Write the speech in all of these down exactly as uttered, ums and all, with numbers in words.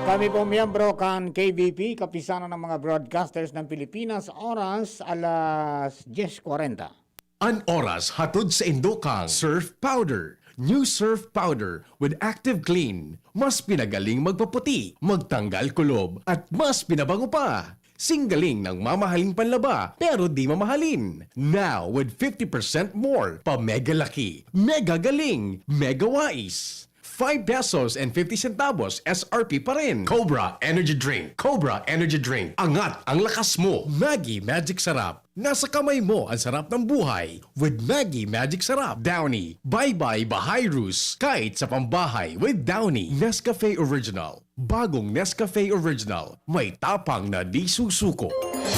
Kami po miyembro kan K B P, Kapisanan ng mga Broadcasters ng Pilipinas, oras alas diyes kwarenta. An oras hatod saindo kan Surf Powder. New Surf Powder with Active Clean. Mas pinagaling magpaputi, magtanggal kulob, at mas pinabango pa. Singgaling ng mamahaling panlaba, pero di mamahalin. Now, with fifty percent more, pa mega laki, mega galing, mega wais. Five pesos and fifty centavos S R P pa rin. Cobra Energy Drink. Cobra Energy Drink. Angat ang lakas mo. Maggi Magic Sarap. Nasa kamay mo ang sarap ng buhay with Maggi Magic Sarap. Downy. Bye-bye Bahayrus. Kahit sa pambahay with Downy. Nescafe Original. Bagong Nescafe Original. May tapang na di susuko.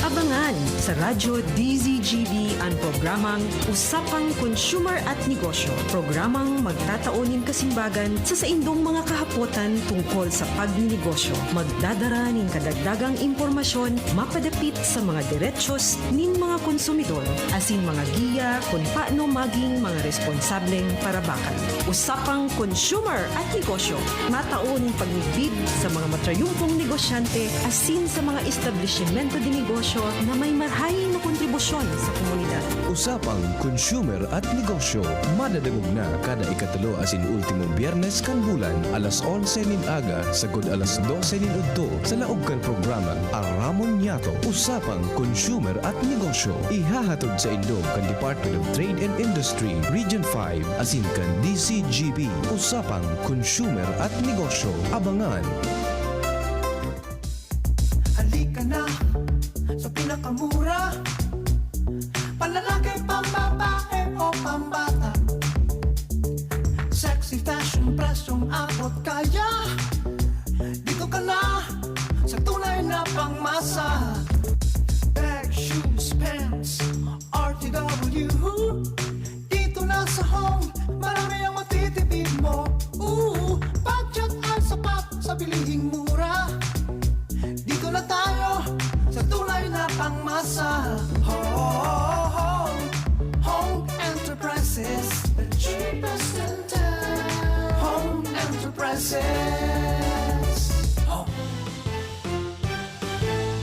Abangan sa Radyo D Z G B an programang Usapang Consumer at Negosyo. Programang magtatao nin kasimbagan sa saindong mga kahapotan tungkol sa pagninegosyo. Magdadara nin kadagdagang impormasyon mapadapit sa mga derechos nin mga konsumidor, asin mga giya kun paano maging mga responsableng parabakan. Usapang Consumer at Negosyo. Matao nin pagmidbid sa mga matrayumpong negosyante asin sa mga establisimento de negosyo na may marahay na kontribusyon sa komunidad. Usapang Consumer at Negosyo, madadangog na kada ikatulo asin ultimong Biyernes kan bulan, alas onse nin aga sagkod alas dose nin udto, sa laog kan programang Aramon Niyato, Usapang Consumer at Negosyo. Ihahatod saindo kan Department of Trade and Industry, Region five, asin kan D C G B, Usapang Consumer at Negosyo. Abangan! Halika na sa pinakamura. Panlalaki, pambabae o pambata. Sexy fashion, presyong abot kaya. Dito ka na sa tunay na pangmasa. Bag, shoes, pants, R T W. Dito na sa Home, marami ang matitipid mo. Ooh, budget ay sapat sa bilihing mura. Dito na tayo sa tunay na pangmasa. Home, Home Enterprises, the cheapest in town. Home Enterprises. Home.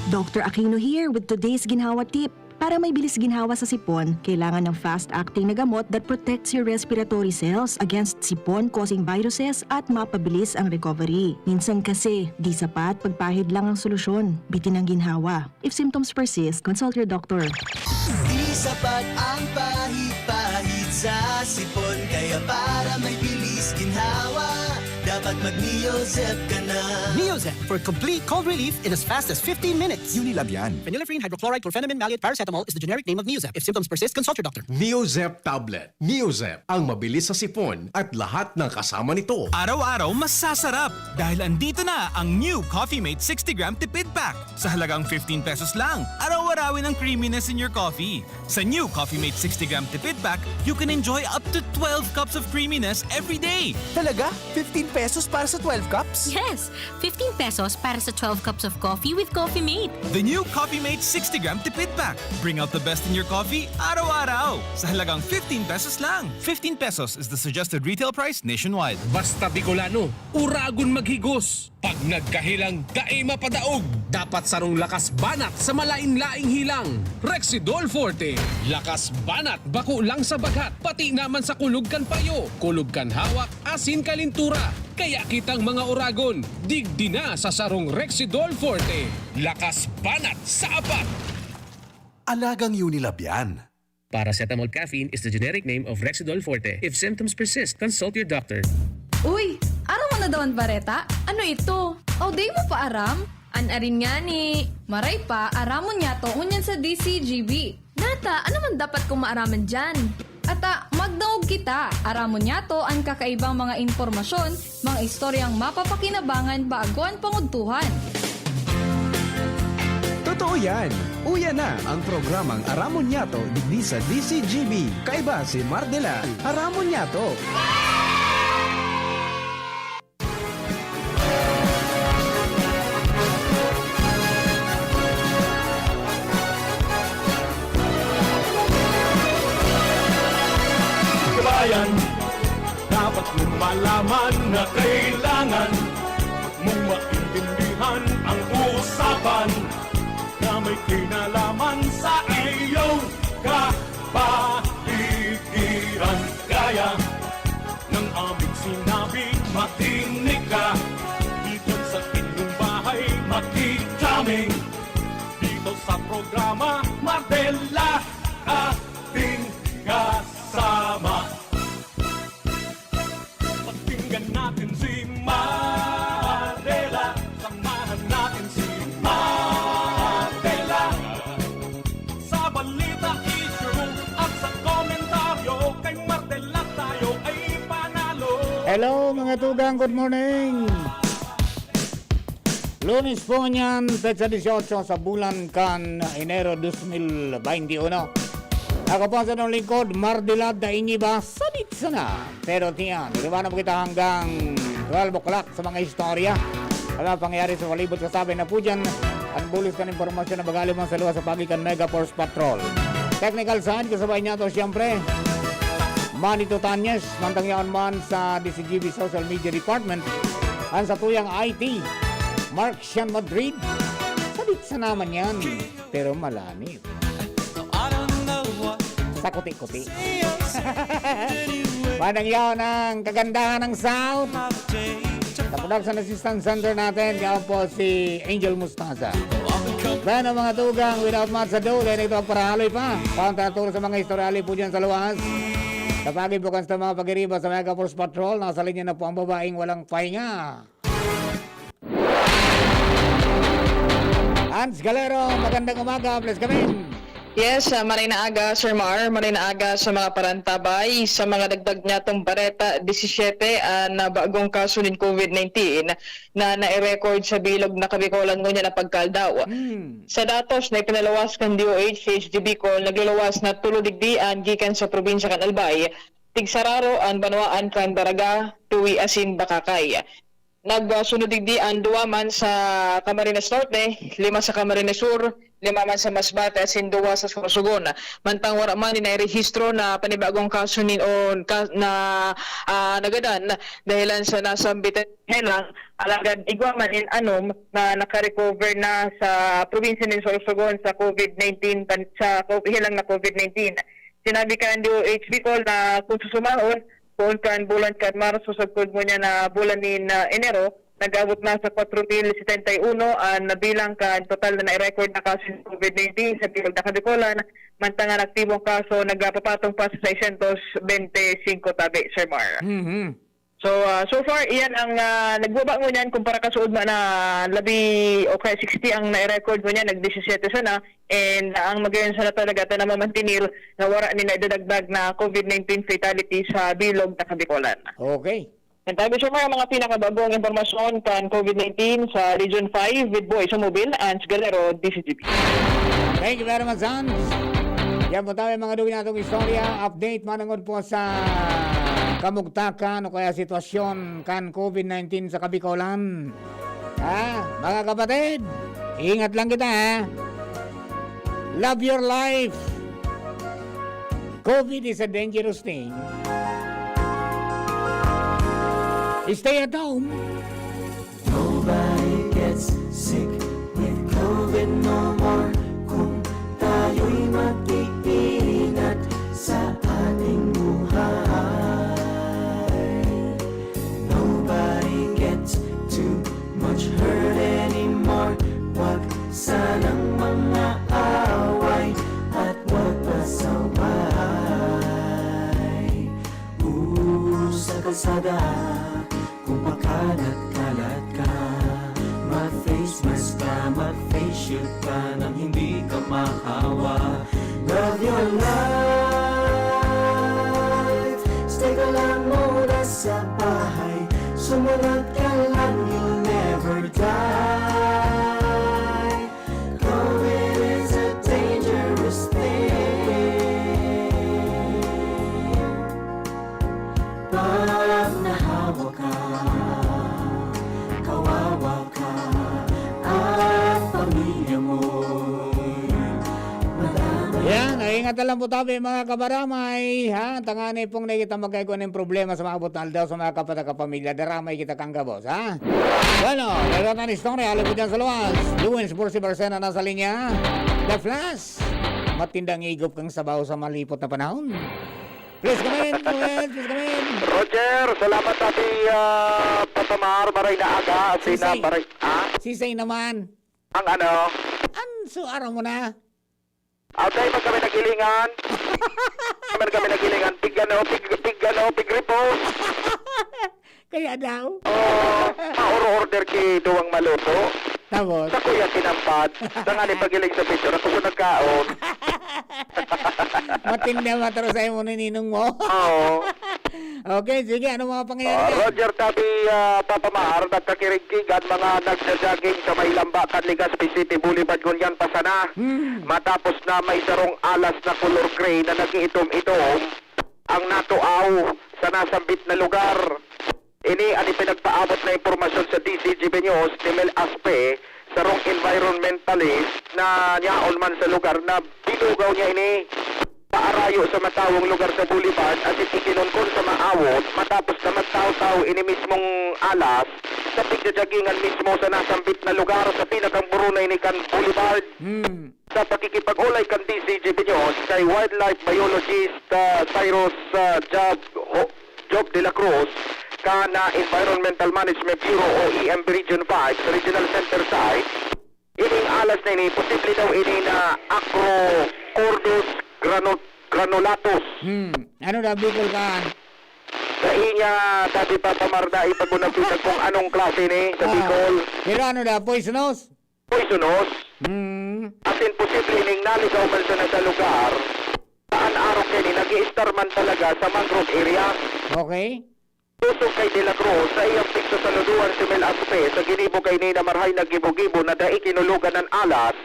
Doctor Aquino here with today's ginhawa tip. Para may bilis ginhawa sa sipon, kailangan ng fast-acting na gamot that protects your respiratory cells against sipon-causing viruses at mapabilis ang recovery. Minsan kasi, di sapat pagpahid lang ang solusyon. Bitin ang ginhawa. If symptoms persist, consult your doctor. Di sapat ang pahid-pahid sa sipon, kaya para may bilis ginhawa, dapat mag-Neozep ka na. Neozep for complete cold relief in as fast as fifteen minutes. Unilab yan. Phenylephrine, hydrochloride, chlorphenamine, maleate, paracetamol is the generic name of Neozep. If symptoms persist, consult your doctor. Neozep tablet. Neozep, ang mabilis sa sipon at lahat ng kasama nito. Araw-araw masasarap dahil andito na ang new Coffee Mate sixty gram tipid pack. Sa halagang fifteen pesos lang, araw-arawin ang creaminess in your coffee. Sa new Coffee Mate sixty gram tipid pack, you can enjoy up to twelve cups of creaminess every day. Talaga? Fifteen pesos para sa twelve cups? Yes! Fifteen pesos para sa twelve cups of coffee with Coffee Mate. The new Coffee Mate sixty gram tipid pack. Bring out the best in your coffee araw-araw. Sa halagang fifteen pesos lang. Fifteen pesos is the suggested retail price nationwide. Basta Bicolano, uragon maghigos. Pag nagkahilang, dai mapadaog. Dapat sarong lakas banat sa malain-laing hilang. Rexidol Forte. Lakas banat bako lang sa baghat, pati naman sa kulog kan payo, kulog kan hawak, asin kalintura. Kaya kitang mga uragon, digdi na sa sarong Rexidol Forte. Lakas banat sa apat! Alagang Unilab yan. Paracetamol caffeine is the generic name of Rexidol Forte. If symptoms persist, consult your doctor. Uy! Aram mo na daw an bareta? Ano ito? Aw, dai mo pa aram? An arin ngani. Maray pa, aramon niyato ngunyan sa D C G B. Nata, ano man dapat kong maaraman diyan? Ata, magdangog kita. Aramon niyato an kakaibang mga impormasyon, mga istoryang mapapakinabangan bago an pangudtuhan. Totoo yan! Uya na ang programang Aramon Niyato digdi sa D C G B. Kaiba si Mardela. Aramon Niyato! Kabayan, dapat mong malaman na kailangan mong maintindi Hello, mga tugang, good morning. Lunes po niyan, petsa dieciocho sa bulan kan Enero dos mil veintiuno. Ako po sa inyong lingkod, Mardilad na Inyiba, sadit sana. Pero tiyan, iniwanan po kita hanggang twelve o'clock sa mga istorya. Ang mga pangyayari sa palibot kasabi na po dyan, ang bulis kan impormasyon na bagali man sa luwas sa pagikan Mega Force Patrol. Technical side, kasabay niya to, siyempre, Manny Tutanyes, mantang yaon man sa D C G B Social Media Department, ang satuyang I T, Mark Sian Madrid, sadit sana man yan, pero malanit. Sa kuti-kuti. Manang yaon ang kagandahan ng sound. Sa production assistant center natin, yaon po si Angel Mustaza. Bueno, mga tugang, without much ado, dahil ito ang parahaloy pa. Paunta na turo sa mga istorya, ali po dyan sa luwas. Sa pagi po kan sa mga pagiriba sa Mega Force Patrol, nasa linya na po ang babaeng walang pahinga. Hans Galero, magandang umaga, please come in. Yes, ah, maray na aga, Sir Mar, maray na aga sa mga parantabay. Sa mga dagdag niyatong bareta, disisiete an, ah, bagong kaso nin COVID nineteen na nai-record sa bilog na Kabikolan ngunyan na pagkaaldao. Hmm. Sa datos na ipinaluwas kan D O H sa H D Bicol, nagluluwas na tulo digdi an gikan sa probinsya kan Albay, tigsararo an banwaan kan Daraga, Tuwi asin Bakakay. Nagsunod digdi an duwa man sa Camarines Norte, lima sa Camarines Sur, lima man sa Masbate asin duwa sa Sorsogon. Mantang wara man ni nairehistro na panibagong kaso nin o ka-, na, ah, nagadan dahilan sa nasambitan helang, alagad igwa man nin anom na nakarecover na sa probinsya nin Sorsogon sa COVID nineteen pan-, sa co-, helang na COVID nineteen. Sinabi kan D O H Bicol na kung susumahon, poon kan bulan kan Marso sagkod ngunyan na bulan nin, ah, Enero, nag-abot na sa kwatro mil setenta y uno an nabilang kan total na nai-record na kaso nin COVID nineteen sa bilog na Kabikolan, mantang an aktibong kaso nagpapatong pa sa seiscientos bente singko tabi, Sir Mar. Mhm. So, ah, so far, iyan ang, ah, nagbaba ngunyan kumpara kasuodma na labi o kaya sixty ang nai-record ngunyan, nag-disisiete sana, and ang magayon sana talaga ta na mamantinil na wara ni naidadagdag na COVID nineteen fatality sa bilog na Kabikolan. Okay. And tabi sa mga, mga pinakabagong impormasyon kan COVID nineteen sa Region five with Boy sa Mobil, Ans Galero, D C G B. Thank you very much, Hans. Yan po tayo, mga dugi natong istorya. Update manangod po sa kamugtakan o kaya sitwasyon kan COVID nineteen sa Kabikolan. Ha? Mga kapatid, ingat lang kita, ha? Love your life. COVID is a dangerous thing. Stay at home. Nobody gets sick with COVID no more. Kung tayo'y mag-iingat sa ating buhay, nobody gets too much hurt anymore. Wag sanang mga away at wag pasaway. Usa kalsada, kung pakalat-kalat ka, mag-face mask ka, mag-face shield ka nang hindi ka mahawa. Love your life, stay ka lang muna sa bahay. Sumunod ka lang, you'll never die. COVID is a dangerous thing. Pag nahawa ka, kawawa ka, at pamilya mo'y madamay. Yan, ay, ingat na lang po tabi, mga kabaramay, ha? Tangani pong nakikita magkaigo ng problema sa mga abot na aldaw sa mga kapatid kapamilya. Daramay kita kang gabos, ha? Bueno, meron na istorya, halip ko dyan sa luwas. Luwins, Bursi Barcena nasa linya. The Flash. Matindang igop kang sabaw sa malipot na panahon. Please come in, come in, please come in. Roger, salamat, Ate, ah, Patamar, maray na aga, at sina Sisay. Maray, ah? Sisay naman. Ang ano? Ang suara mo na. Atay, pag kami naghilingan. Pag kami naghilingan, pig ano, pig, pig ano, pig repose. Kaya daw. Oh, ma-order ki duwang maluto. Tapos? Sa kuya kinampad. Tangani pagiling sa picture, ako sa nagkaon. Matindi ang matro sa imo ni ninong mo. Oo. Okay, sige, ano mga pangyayari Ah, dyan? Roger Tabi, ah, Papa Mar, nagkakirigkigan mga nagja-jogging sa may lamba kan Legazpi City Boulevard ngunyan pa sana. Hmm. Matapos na may sarong alas na color gray na nag-iitom-itom ang natuaw sa nasambit na lugar. Ini an ipinagpaabot na impormasyon sa D C G B News ni Mel Aspe, sarong environmentalist na yaon man sa lugar na binugaw niya ini paarayo sa matawong lugar sa Boulevard asin ikinunkon sa maawot matapos na magtaw-taw ini mismong alas sa pigjajagingan mismo sa nasambit na lugar sa pinakang burunay ni kan Boulevard. Hmm. Sa pakikipag-olay kan D C G B News kay wildlife biologist, ah, Cyrus, ah, Job, Ho-, Job de la Cruz, kan, ah, Environmental Management Bureau o E M B Region five sa Regional Center Site, ining alas na ini, posible daw ini na Acrochordus granu-, granulatus. Hmm. Ano daw, Bicol kaan? Sa inya, sabi pa, pamarda, ipag-unabitag kung anong klase ni sa Ah. Bicol. Pero ano daw, poisonous? Poisonous. Hmm. Asin posible ning naligaw man sana sa lugar. An arog kaini nag-i-star man talaga sa mangrove area. Okay. Tusog kay De La Cruz, sa iyang pigsasaludohan si Mel Aspe, sa ginibo kaini na marhay naggibo-gibo na dai kinulogan an alas.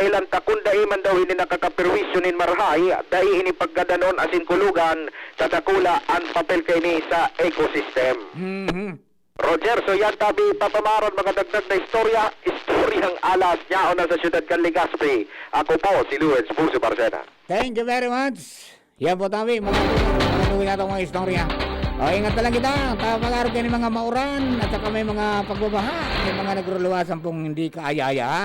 Dahilan ta kun dai man daw ini nakakaperwisyo nin marhay, dai ini paggadanon asin kulogan, ta dakula an papel kaini sa ecosystem. Mhm. Roger, so yan tabi, Papa Mar, an mga dagdag na istorya, istoryang alas, yaon na sa siyudad kan Legazpi. Ako po, si Luis Bulso Barcena. Thank you very much. Yan po tabi, mga, mga tuwi na itong mga istorya. O, ingat na lang kita. Kapag-araw kayo ng mga mauran, at saka may mga pagbabaha, may mga nagruluwasan pong hindi kaaya-aya, ha?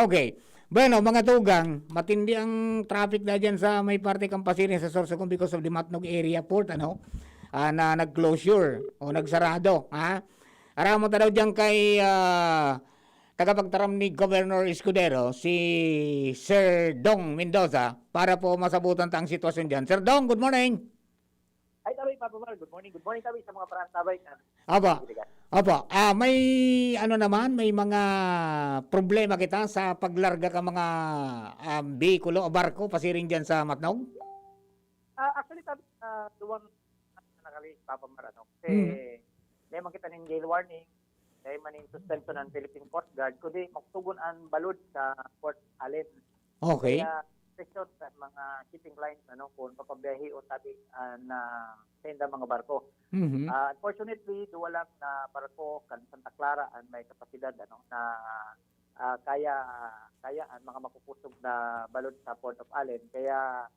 Okay. Bueno, mga tugang, matindi ang traffic na dyan sa may parte kan Pasiring sa Sorsogon because of the Matnog Area Port, ano? Ah, na nag-closure o nagsarado, ha? Aram mo ta daw dyan kay, ah, tagapagtaram ni Governor Escudero, si Sir Dong Mendoza, para po masabutan ta ang sitwasyon dyan. Sir Dong, good morning. Ay, tabi, Papa Mar. Good morning. Good morning, tabi, sa mga parantabay na Opo. Opo. Ah, may ano naman, may mga problema kita sa paglarga ka mga, ah, behikulo o barko pasiring diyan sa Matnog? Ah, actually, tabi, ah, duwang na nakalihis, Papa Mar, ano? Kasi Hmm. dahil man kita ning gale warning, dahil man ning suspension ng Philippine Coast Guard, kundi magtugon ang balod sa Port Allen. Okay. Kaya pressure sa mga shipping lines, ano, kung papabiyahe o tabi, ah, na senda mga barko. Mhm. Ah, unfortunately, duwa lang na barko kan Santa Clara ang may kapasidad, ano, na, ah, kaya, kaya ang mga makukusog na balod sa Port of Allen. Kaya,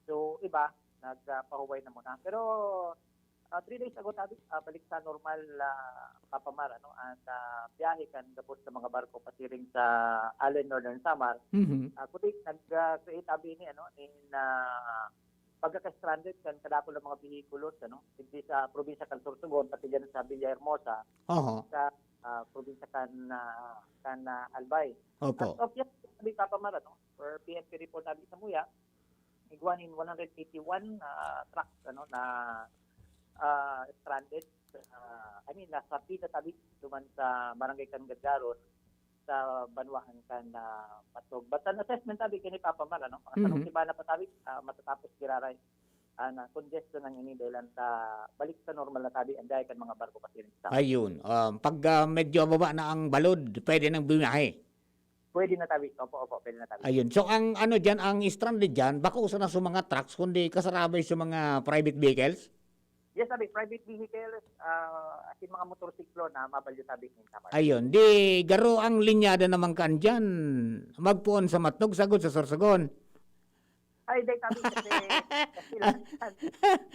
so, iba, nagpahuway na muna. Pero, ah, three days ago, tabi, ah, balik sa normal, ah, Papa Mar, ano, ang, ah, biyahe kan gabos sa mga barko pasiring sa Allen, Northern Samar. Mhm. Ah, kundi nag, ah, create, tabi, ni, ano, in, ah, pagkaka-stranded kan kadakul na mga vehikulos, ano, digdi sa probinsya kan Sorsogon, pati dyan sa Villahermosa, Oho. sa, ah, probinsya kan, ah, kan, ah, Albay. Opo. As of yesterday, Papa Mar, ano, per P N P report, tabi, sa Muya, igwa nin one hundred eighty-one, ah, trucks, ano, na, ah, stranded, ah, I mean, nasa pila tabi duman sa Barangay Cangadaron, sa banwaan kan, ah, Matnog. But an assessment tabi kini, Papa Mar, ano, mga Mhm. sarong semana pa tabi, ah, matatapos giraray. Ah, na congestion ang ini dahil sa balik sa normal na tabi ang biyahe kan mga barko pasiring sa Ayun, um, pag, ah, medyo baba na ang balod, pwede nang bumiyahe? Pwede na tabi. Opo, opo, pwede na tabi. Ayun. So, ang ano diyan, ang stranded diyan, bako sana sa mga trucks, kundi kasarabay sa mga private vehicles? Yes, tabi. Private vehicles, ah, asin mga motorsiklo na mabalyo tabi nin Samar. Ayun. Di, garo ang linyada naman kan diyan, magpoon sa Matnog, sagod sa Sorsogon. Ay, dahil tabi kasi, kasi lang.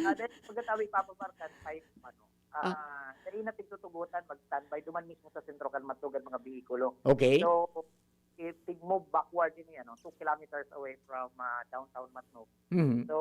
Ah, dahil pagkatabi, Papa Mar, kan five, ano, Ah. ah, sa inat tigtutugutan, mag-standby, duman mismo sa sentro kan Matnog ang mga behikulo. Okay. So, i-, tig-move backward ini, ano, two kilometers away from, ah, downtown Matnog. Mhm. So,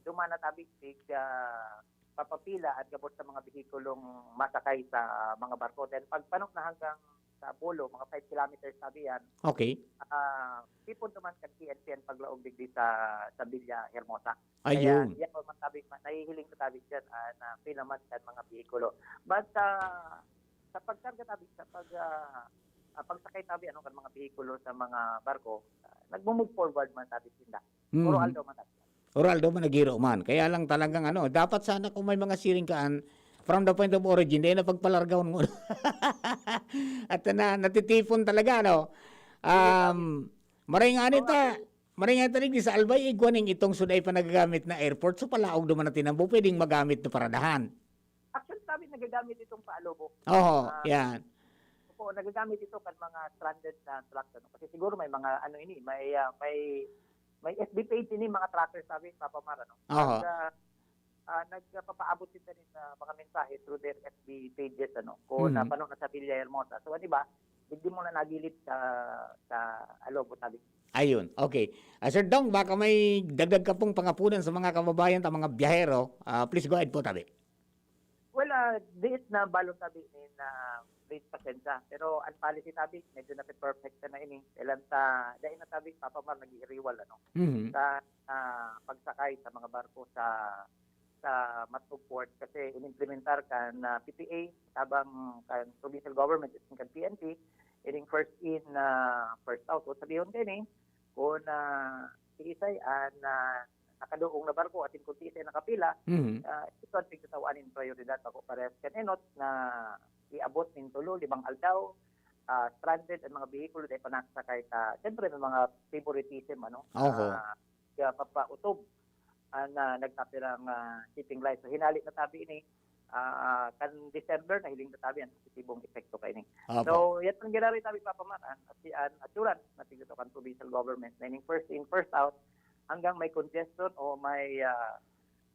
duman na tabi, tig, ah, papapila at gabos sa mga behikulong masakay sa mga barko. Then, pagpanok na hanggang sa Bolo, mga five kilometers tabi yan. Okay. Ah, tipon naman kan P N P ang paglaog digdi sa, sa Villahermosa. Ayun. Kaya, yan po, mga tabi, ma-, nahihiling na tabi dyan, ah, na pila man kan mga behikulo. But, ah, sa pagkarga tabi, sa pag, ah, ah, pagsakay tabi, ano, kan mga behikulo sa mga barko, ah, nagmo-move forward man tabi sinda. Puro Mhm. aldaw man tabi. Oral daw man, naghiro man. Kaya lang talagang ano, dapat sana kung may mga siring kaan, from the point of origin, dai na pagpalargahon mo. At na, natitipon talaga, no? Um, maray nga ni ta, maray nga ta, digdi sa Albay, igwa ning itong suday pa nagagamit na airport. So, palaog naman na tinambo, pwedeng magamit na paradahan. Actually, sabi, nagagamit itong paalobo. Oho, Ah, yan. Opo, nagagamit ito kan mga stranded na truck, ano. Kasi siguro may mga, ano ini, may, ah, may, may F B page ini, mga truckers, sabi, Papa Mar, ano. Oho. Nag, ah, ah, nagpapaabot sila nin, ah, mga mensahe through their F B pages, ano, kung Mhm. napano na sa Villahermosa. So, di ba, hindi mo na nagilid sa, sa Alobo, sabi. Ayun, okay. Ah, Sir Dong, baka may dagdag ka pong pangapunan sa mga kababayan ta, mga biyahero. Ah, please go ahead po, tabi. Well, ah, diit na balon tabi nin, ah, please pasensya. Pero ang policy tabi, medyo nape-perfect na ini. Kailan ta, dahil na tabi, Papa Mar, nag-iiriwal, ano? Mhm. Sa, ah, pagsakay sa mga barko sa, sa Matug Port kasi inimplementar kan, ah, P P A, tabang kan provincial government, kan P N P, ining first in, ah, first out. So, sabihon kayo ni, kung, ah, si Isay an, ah, nakaduong na barko asin kun siisay nakapila, Mhm. ah, ito ang pigtatawaan nin prayoridad, bako parehas kan enot na iabot nin tulo, limang aldaw, ah, stranded ang mga behikulo dahil panakasakay ta, siyempre may mga favoritism, ano, Oho. ah, kaya papautob ang, ah, nagtapirang, ah, shipping line. So, hinali na tabi ini, ah, kan December, nahiling na tabi ang positibong epekto kaini. Opo. So, yan ang ginari tabi, Papa Mar, an, an assurance na tigluto kan provincial government na ining first in, first out, hanggang may congestion o may, ah,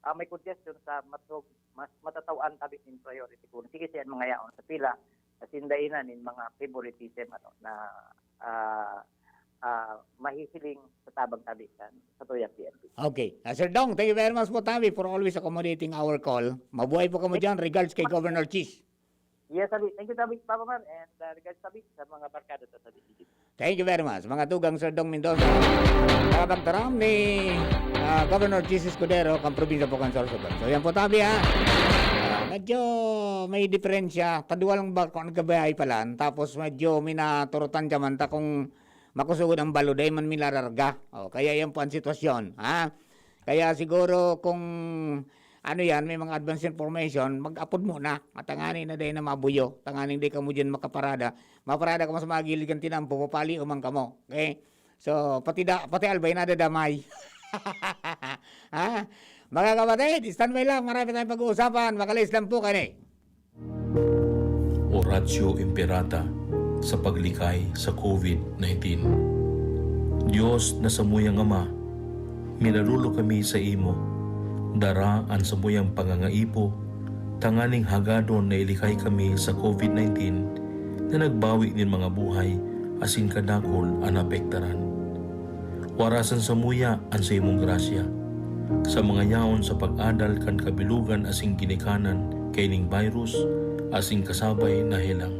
ah, may congestion sa Matug, mas matatawaan tabi nin priority kung sige siya mga yaon sa pila, asin dai na nin mga favoritism, ano, na, ah, ah, mahihiling sa tabang tabi kan satuyang P N P. Okay. Ah, Sir Dong, thank you very much po, tabi, for always accommodating our call. Mabuhay po kamo dyan. Regards kay Governor Chis. Yes, tabi. Thank you, tabi, Papa Mar, and, ah, regards, tabi, sa mga barkada ta, tabi. Thank you very much, mga tugang, Sir Dong Mendoza. Tabang taram ni, ah, Governor Chis Escudero, kan probinsya po kan Sorsogon. So, yan po, tabi, ha. Ah, medyo may diferensya. Taduwa lang ba kung nagkabiyahe pa lang? Tapos medyo minaturutan ka man ta kung makusugod ang balo, dai man milararga. O, kaya yan po ang sitwasyon, ha? Kaya siguro kung ano yan, may mga advance information, mag-apod muna. At tanganing na dai na mabuyo. Tanganing dai kamo dyan makaparada. Maparada ka mas magilid kan tinampo, papali man kamo. Okay? So, pati da-, pati Albay nadadamay. Ha? Mga kapatid, standby lang. Marami tayong pag-uusapan. Makalis lang po kani. Oratio Imperata sa paglikay sa covid nineteen. Dios na samuyang Ama, minalululo kami saimo. Dara an samuyang pangangaipo tanganing hagadon na ilikay kami sa covid nineteen na nagbawi nin mga buhay asin kadakul an naapektaran. Warasan samuya an saimong grasya, sa mga yaon sa pag-adal kan kabilogan asin ginikanan kaining virus asin kasabay na helang.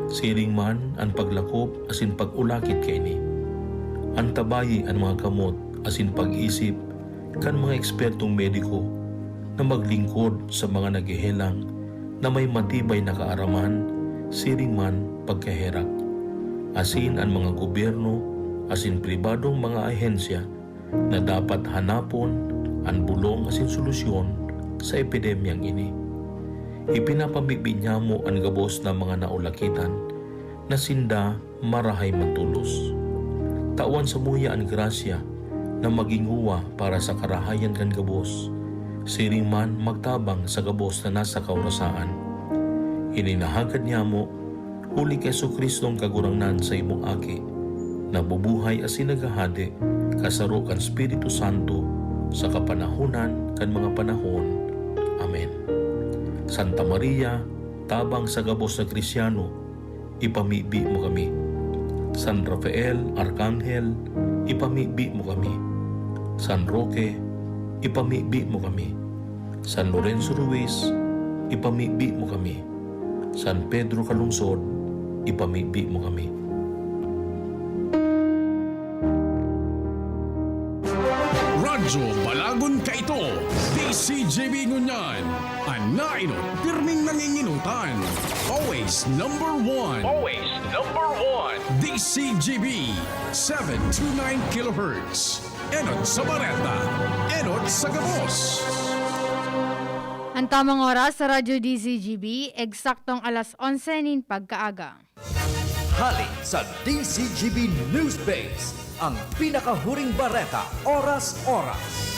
Siring man an paglakop asin pag-ulakit kaini. Antabayi an mga kamot asin pag-isip kan mga ekspertong mediko na maglingkod sa mga naghehelang na may matibay na kaaraman, siring man pagkaherak. Asin an mga gobyerno asin pribadong mga ahensya na dapat hanapon an bolong asin solusyon sa epidemyang ini. Ipinapamibi niyamo an gabos na mga naulakitan na sinda marahay man tolos. Tawan samuya an grasya na magin uwa para sa karahayan kan gabos, siring man magtabang sa gabos na nasa kaorasaan. Ini nahagad niyamo huli ki Jesu-Cristong Kagurangnan, saimong Aki, na bubuhay asin naghahade kasaro kan Espiritu Santo sa kapanahonan kan mga panahon. Amen. Santa Maria, tabang sa gabos na Kristiano, ipamibi mo kami. San Rafael, Arkanghel, ipamibi mo kami. San Roque, ipamibi mo kami. San Lorenzo Ruiz, ipamibi mo kami. San Pedro Calungsod, ipamibi mo kami. Radyo Balagon Kaito, D C G B ngunyan. An nainot, pirming nanginginotan. Always number one. Always number one. D C G B, seven two nine kilohertz. Enot sa Bareta. Sa gabos. Ang tamang oras sa Radyo D Z G B, eksaktong alas onse nin pagkaaga. Hali sa D Z G B News Base, ang pinakahuring bareta, oras-oras.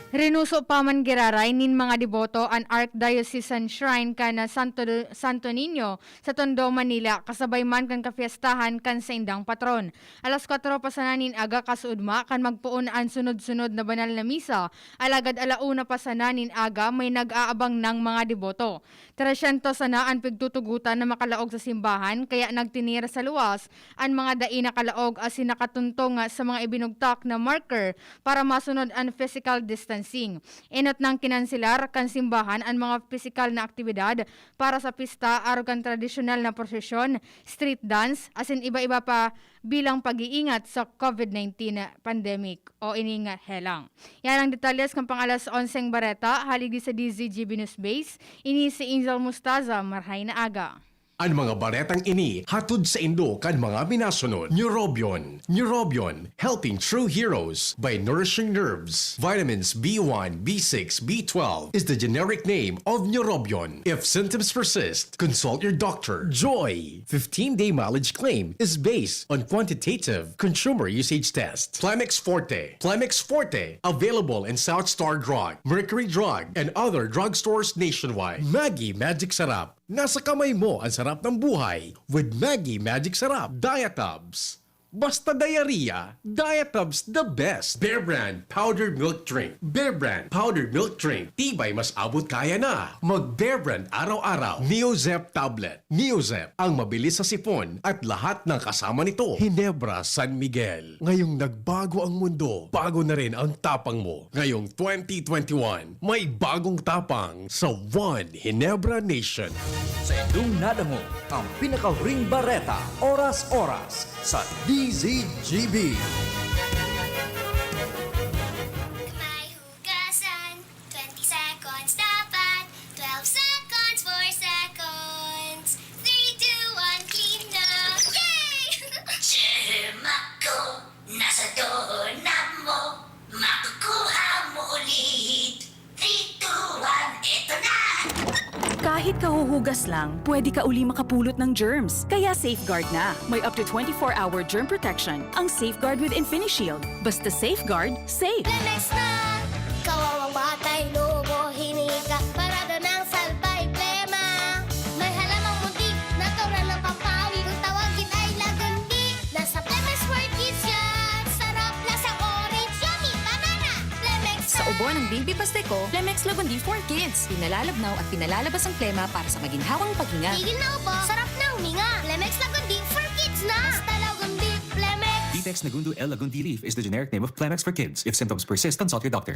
Rinuso pa man giraray nin mga deboto an Archdiocesan Shrine kan Santo, Santo Niño sa Tondo, Manila, kasabay man kan kapiestahan kan saindang patron. Alas kwatro pa sana nin aga kasuodma kan magpoon an sunod-sunod na banal na misa, alagad ala una pa sana nin aga may nag-aabang nang mga deboto. Tresyentos sana an pigtutugotan na makalaog sa simbahan, kaya nagtinir sa luwas an mga dai nakalaog asin nakatuntong sa mga ibinugtak na marker para masunod an physical distancing. Enot nang kinanselar kan simbahan an mga pisikal na aktibidad para sa pista, arog kan tradisyonal na prosesyon, street dance, asin iba-iba pa bilang pag-iingat sa COVID nineteen pandemic o ining helang. Yan ang detalyes kan pang alas onseng bareta, hali sa D Z G B News Base. Ini si Angel Mustaza, marhay na aga. An mga baretang ini hatod saindo kan mga minasunod: Neurobion. Neurobion, helping true heroes by nourishing nerves. Vitamins B one, B six, B twelve is the generic name of Neurobion. If symptoms persist, consult your doctor. Joy, fifteen-day mileage claim is based on quantitative consumer usage test. Plemex Forte. Plemex Forte, available in South Star Drug, Mercury Drug, and other drugstores nationwide. Maggi Magic Sarap. Nasa kamay mo ang sarap ng buhay with Maggi Magic Sarap. Diatabs. Basta diarrhea, Diatabs the best. Bear Brand Powdered Milk Drink. Bear Brand Powdered Milk Drink. Tibay mas abot kaya na. Mag Bear Brand araw-araw. Neozep Tablet. Neozep, ang mabilis sa sipon at lahat ng kasama nito. Hinebra San Miguel. Ngayong nagbago ang mundo, bago na rin ang tapang mo. Ngayong twenty twenty-one, may bagong tapang sa One Ginebra Nation. Sa indong nadangog ang pinakahuring bareta, oras-oras, sa D Z G B. Kamay hugasan, twenty seconds dapat, twelve seconds, four seconds, three, two, one, clean na! Yay! Germ ako, nasa doorknob mo, makukuha mo ulit. Three, two, one, eto na! Kahit kahuhugas lang, pwede ka uli makapulot ng germs. Kaya Safeguard na. May up to twenty-four hour germ protection ang Safeguard with InfiniShield. Basta Safeguard, safe. Lemex na! Kawawang batay, lobo, hinika, parada ng salbay, plema. May halamang muntik, natural na pampawi. Kung tawagin ay lagundi, nasa Lemex for Kids yan. Sarap, lasang orange, yummy, banana. Lemex Sa na! Ubo ng Baby Pasteco, Lemex Lagundi for Kids. Pinalalabnaw at pinalalabas ang plema para sa maginhawang paghinga. Tigil na ubo, sarap na huminga. Lemex Lagundi for Kids na! Basta Lagundi, Lemex! Vitex Nagundo L Lagundi Leaf is the generic name of Plemex for Kids. If symptoms persist, consult your doctor.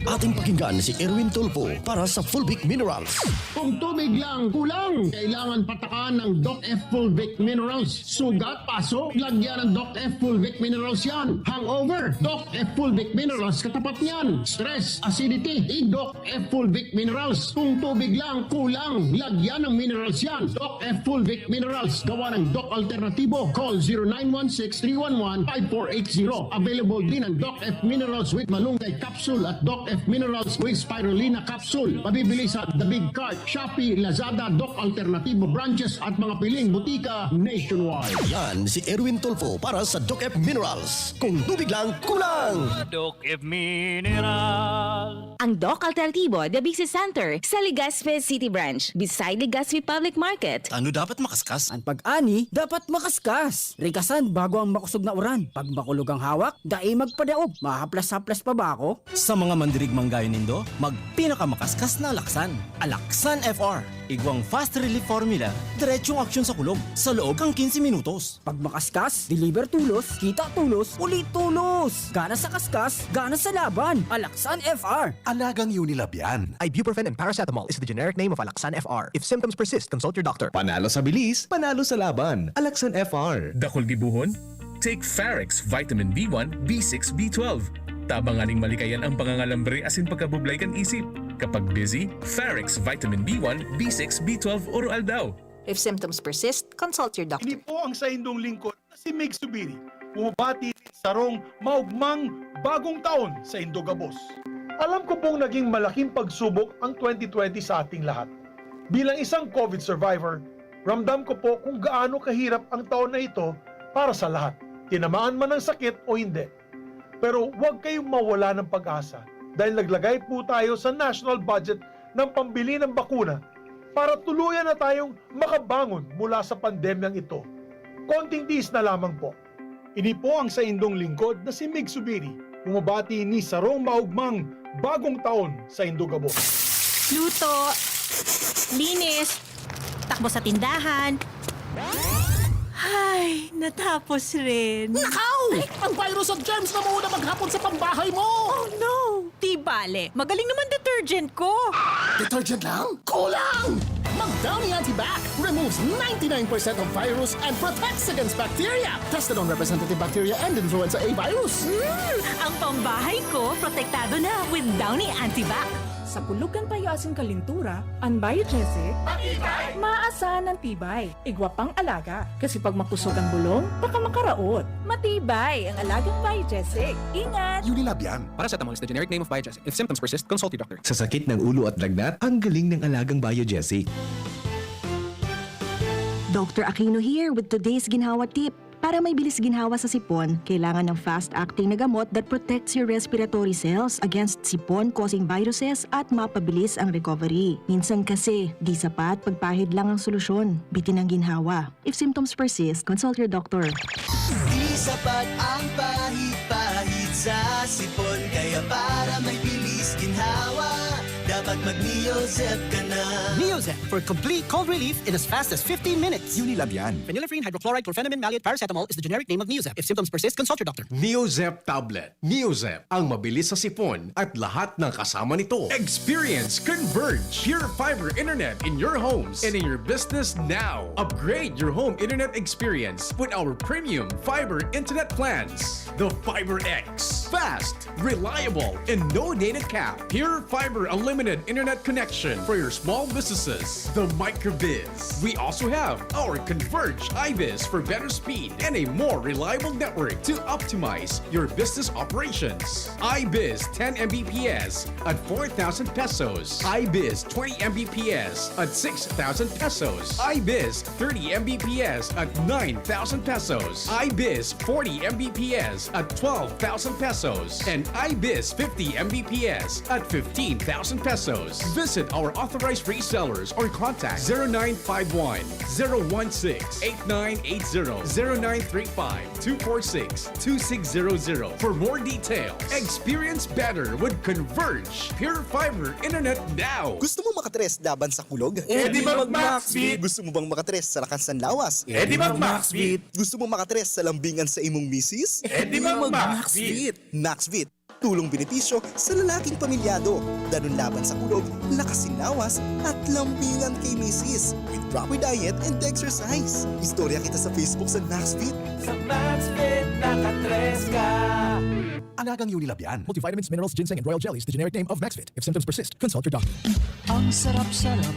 Ating pakinggan si Erwin Tulfo para sa Fulvic Minerals. Kung tubig lang kulang, kailangan patakan ng Doc F Fulvic Minerals. Sugat, paso, lagyan ng Doc F Fulvic Minerals yan. Hangover, Doc F Fulvic Minerals katapat niyan. Stress, acidity, i-Doc F Fulvic Minerals. Kung tubig lang kulang, lagyan ng minerals yan. Doc F Fulvic Minerals, gawa ng Doc Alternatibo. Call zero nine one six three one one five four eight zero. Available din ang Doc F Minerals with Malunggay Capsule at Doc F Minerals with Spirulina Capsule. Mabibili sa The Big Cart, Shopee, Lazada, Doc Alternatibo branches at mga piling butika nationwide. Yan si Erwin Tulfo para sa Doc F Minerals. Kung tubig lang kulang! Doc F Mineral. Ang Doc Alternatibo, The Big C Center, sa Legazpi City Branch, beside Legazpi Public Market. Ano dapat makaskas? Ang pag-ani dapat makaskas. Rikasan bago ang makusog na uran. Pag makulog ang hawak, dai magpadaog. Mahaplas-haplas pa ba ako? Sa mga mandirigmang gayo nindo, magpinakamakaskas na alaksan. Alaksan F R. Igwang fast relief formula, diretsong aksyon sa kulog, sa loob kan quince minutos. Pag makaskas, deliver tulos, kita tulos, uli tulos! Gana sa kaskas, gana sa laban! Alaksan F R! Alagang Unilab yan. Ibuprofen and paracetamol is the generic name of Alaxan F R. If symptoms persist, consult your doctor. Panalo sa bilis, panalo sa laban. Alaxan F R. Dakul gibohon? Take Farex Vitamin B one, B six, B twelve. Tabangan ning malikayan ang pangangalambre asin pagkabublay kan isip. Kapag busy, Farex Vitamin B one, B six, B twelve oro-aldaw. If symptoms persist, consult your doctor. Ini po ang saindong lingkod na si Mig Subiri. bumabati nin sarong maugmang bagong taon saindo gabos. Alam ko pong naging malaking pagsubok ang twenty twenty sa ating lahat. Bilang isang COVID survivor, ramdam ko po kung gaano kahirap ang taon na ito para sa lahat, tinamaan man ng sakit o hindi. Pero huwag kayong mawala ng pag-asa dahil naglagay po tayo sa national budget ng pambili ng bakuna para tuluyan na tayong makabangon mula sa pandemyang ito. Konting tiis na lamang po. Ini po ang saindong lingkod na si Mig Subiri, bumabati ni sarong maugmang bagong taon saindo gabos. Luto, linis, takbo sa tindahan. Ay, natapos rin. Nakaw! Ang virus at germs na muna maghapon sa pambahay mo! Oh no! Di bale, magaling naman detergent ko. Detergent lang? Kulang! Mag Downy Antibac removes ninety-nine percent of virus and protects against bacteria. Tested on representative bacteria and influenza A virus. Hmm, ang pambahay ko protektado na with Downy Antibac. Sa kulog kan payo asin kalintura, an Biogesic, matibay! Maasahan an tibay. Igwa pang alaga. Kasi pag makusog ang bulong, baka makaraot. Matibay ang alagang Biogesic. Ingat! Unilab yan. Paracetamol is the generic name of Biogesic. If symptoms persist, consult your doctor. Sa sakit ng ulo at lagnat, ang galing ng alagang Biogesic. Doctor Aquino here with today's ginhawa tip. Para may bilis ginhawa sa sipon, kailangan ng fast-acting na gamot that protects your respiratory cells against sipon-causing viruses at mapabilis ang recovery. Minsan kasi, di sapat pagpahid lang ang solusyon. Bitin ang ginhawa. If symptoms persist, consult your doctor. Di sapat ang pahid-pahid sa sipon. Kaya para may bilis ginhawa, dapat mag-Neozep ka na. Neozep for complete cold relief in as fast as fifteen minutes. Unilab yan. Phenylephrine, hydrochloride, chlorphenamine, maleate, paracetamol is the generic name of Neozep. If symptoms persist, consult your doctor. Neozep tablet. Neozep, ang mabilis sa sipon at lahat ng kasama nito. Experience Converge Pure Fiber Internet in your homes and in your business now. Upgrade your home internet experience with our premium fiber internet plans. The Fiber X. Fast, reliable, and no data cap. Pure Fiber Unlimited Internet Connection for your small businesses. The Microbiz. We also have our Converge iBiz for better speed and a more reliable network to optimize your business operations. iBiz ten M B P S at four thousand pesos. iBiz twenty M B P S at six thousand pesos. iBiz thirty M B P S at nine thousand pesos. iBiz forty M B P S at twelve thousand pesos. And iBiz fifty M B P S at fifteen thousand pesos. Visit our authorized resellers or contact zero nine five one, zero one six, eight nine eight zero, zero nine three five, two four six, two six zero zero for more details. Experience better with Converge Pure Fiber Internet now. Gusto mo makatres laban sa kulog? Eh di mag-Maxvit! Gusto mo bang makatres sa lakas ng lawas? Eh di mag-Maxvit! Gusto mo makatres sa lambingan sa imong misis? Eh di mag-Maxvit! Maxvit, tulong benepisyo sa lalaking pamilyado. Danun laban sa kulog, lakas sin lawas, at lambingan kay misis. With proper diet and exercise. Istorya kita sa Facebook sa Maxfit. Sa Maxfit, nakatres ka! Alagang Unilab yan. Multivitamins, minerals, ginseng, and royal jellies, the generic name of Maxfit. If symptoms persist, consult your doctor. Ang sarap-sarap,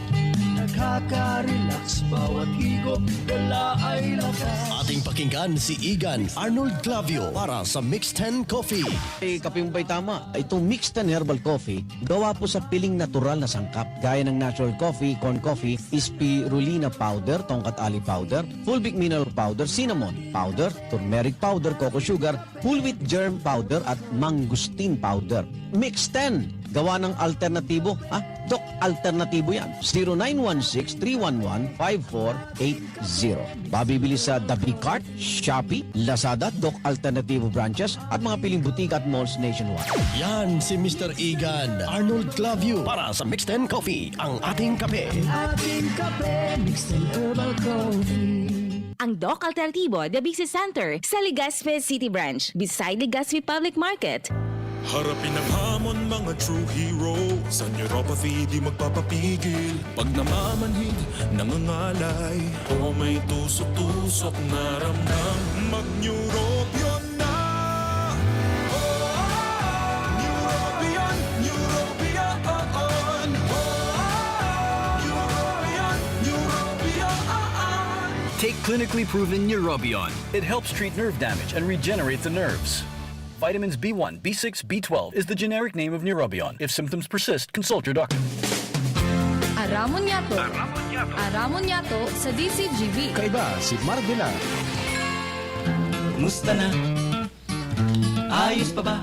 nakaka-relax, bawat higop, dala ay lakas. Ating pakinggan si Igan Arnold Clavio para sa Mix ten Coffee. Eh, kaping bay tama, itong Mix ten Herbal Coffee, gawa po sa piling natural na sangkap, gaya ng natural coffee, corn coffee, spirulina powder, tongkat ali powder, fulvic mineral powder, cinnamon powder, turmeric powder, cocoa sugar, whole wheat germ powder at mangosteen powder. Mix ten, gawa ng alternatibo. Ha? Dok, alternatibo yan. Zero nine one six three one one five four eight zero. Mabibili sa The Big Cart, Shopee, Lazada, Dok Alternatibo branches at mga piling butika at malls nationwide. Yan si Mister Igan Arnold Clavio para sa Mix ten Coffee, ang ating kape. Ating kape, Mix ten Herbal Coffee. Ang Doc Alternativo Diabetes Center sa Legazpi City Branch, beside Legazpi Public Market. Harapin ang hamon, mga true hero. Sa neuropathy, di magpapapigil. Pag namamanhid, nangangalay, o may tusok-tusok na ramdam, mag-Neurobion na! Oh, Neurobion, Neurobion, oh, Neurobion, Neurobion. Take Clinically proven Neurobion. It helps treat nerve damage and regenerate the nerves. Vitamins B one, B six, B twelve is the generic name of Neurobion. If symptoms persist, consult your doctor. Aramon Yato. Aramon Yato sa D C G B. Kaiba si Marvela. Musta na? Ayos pa ba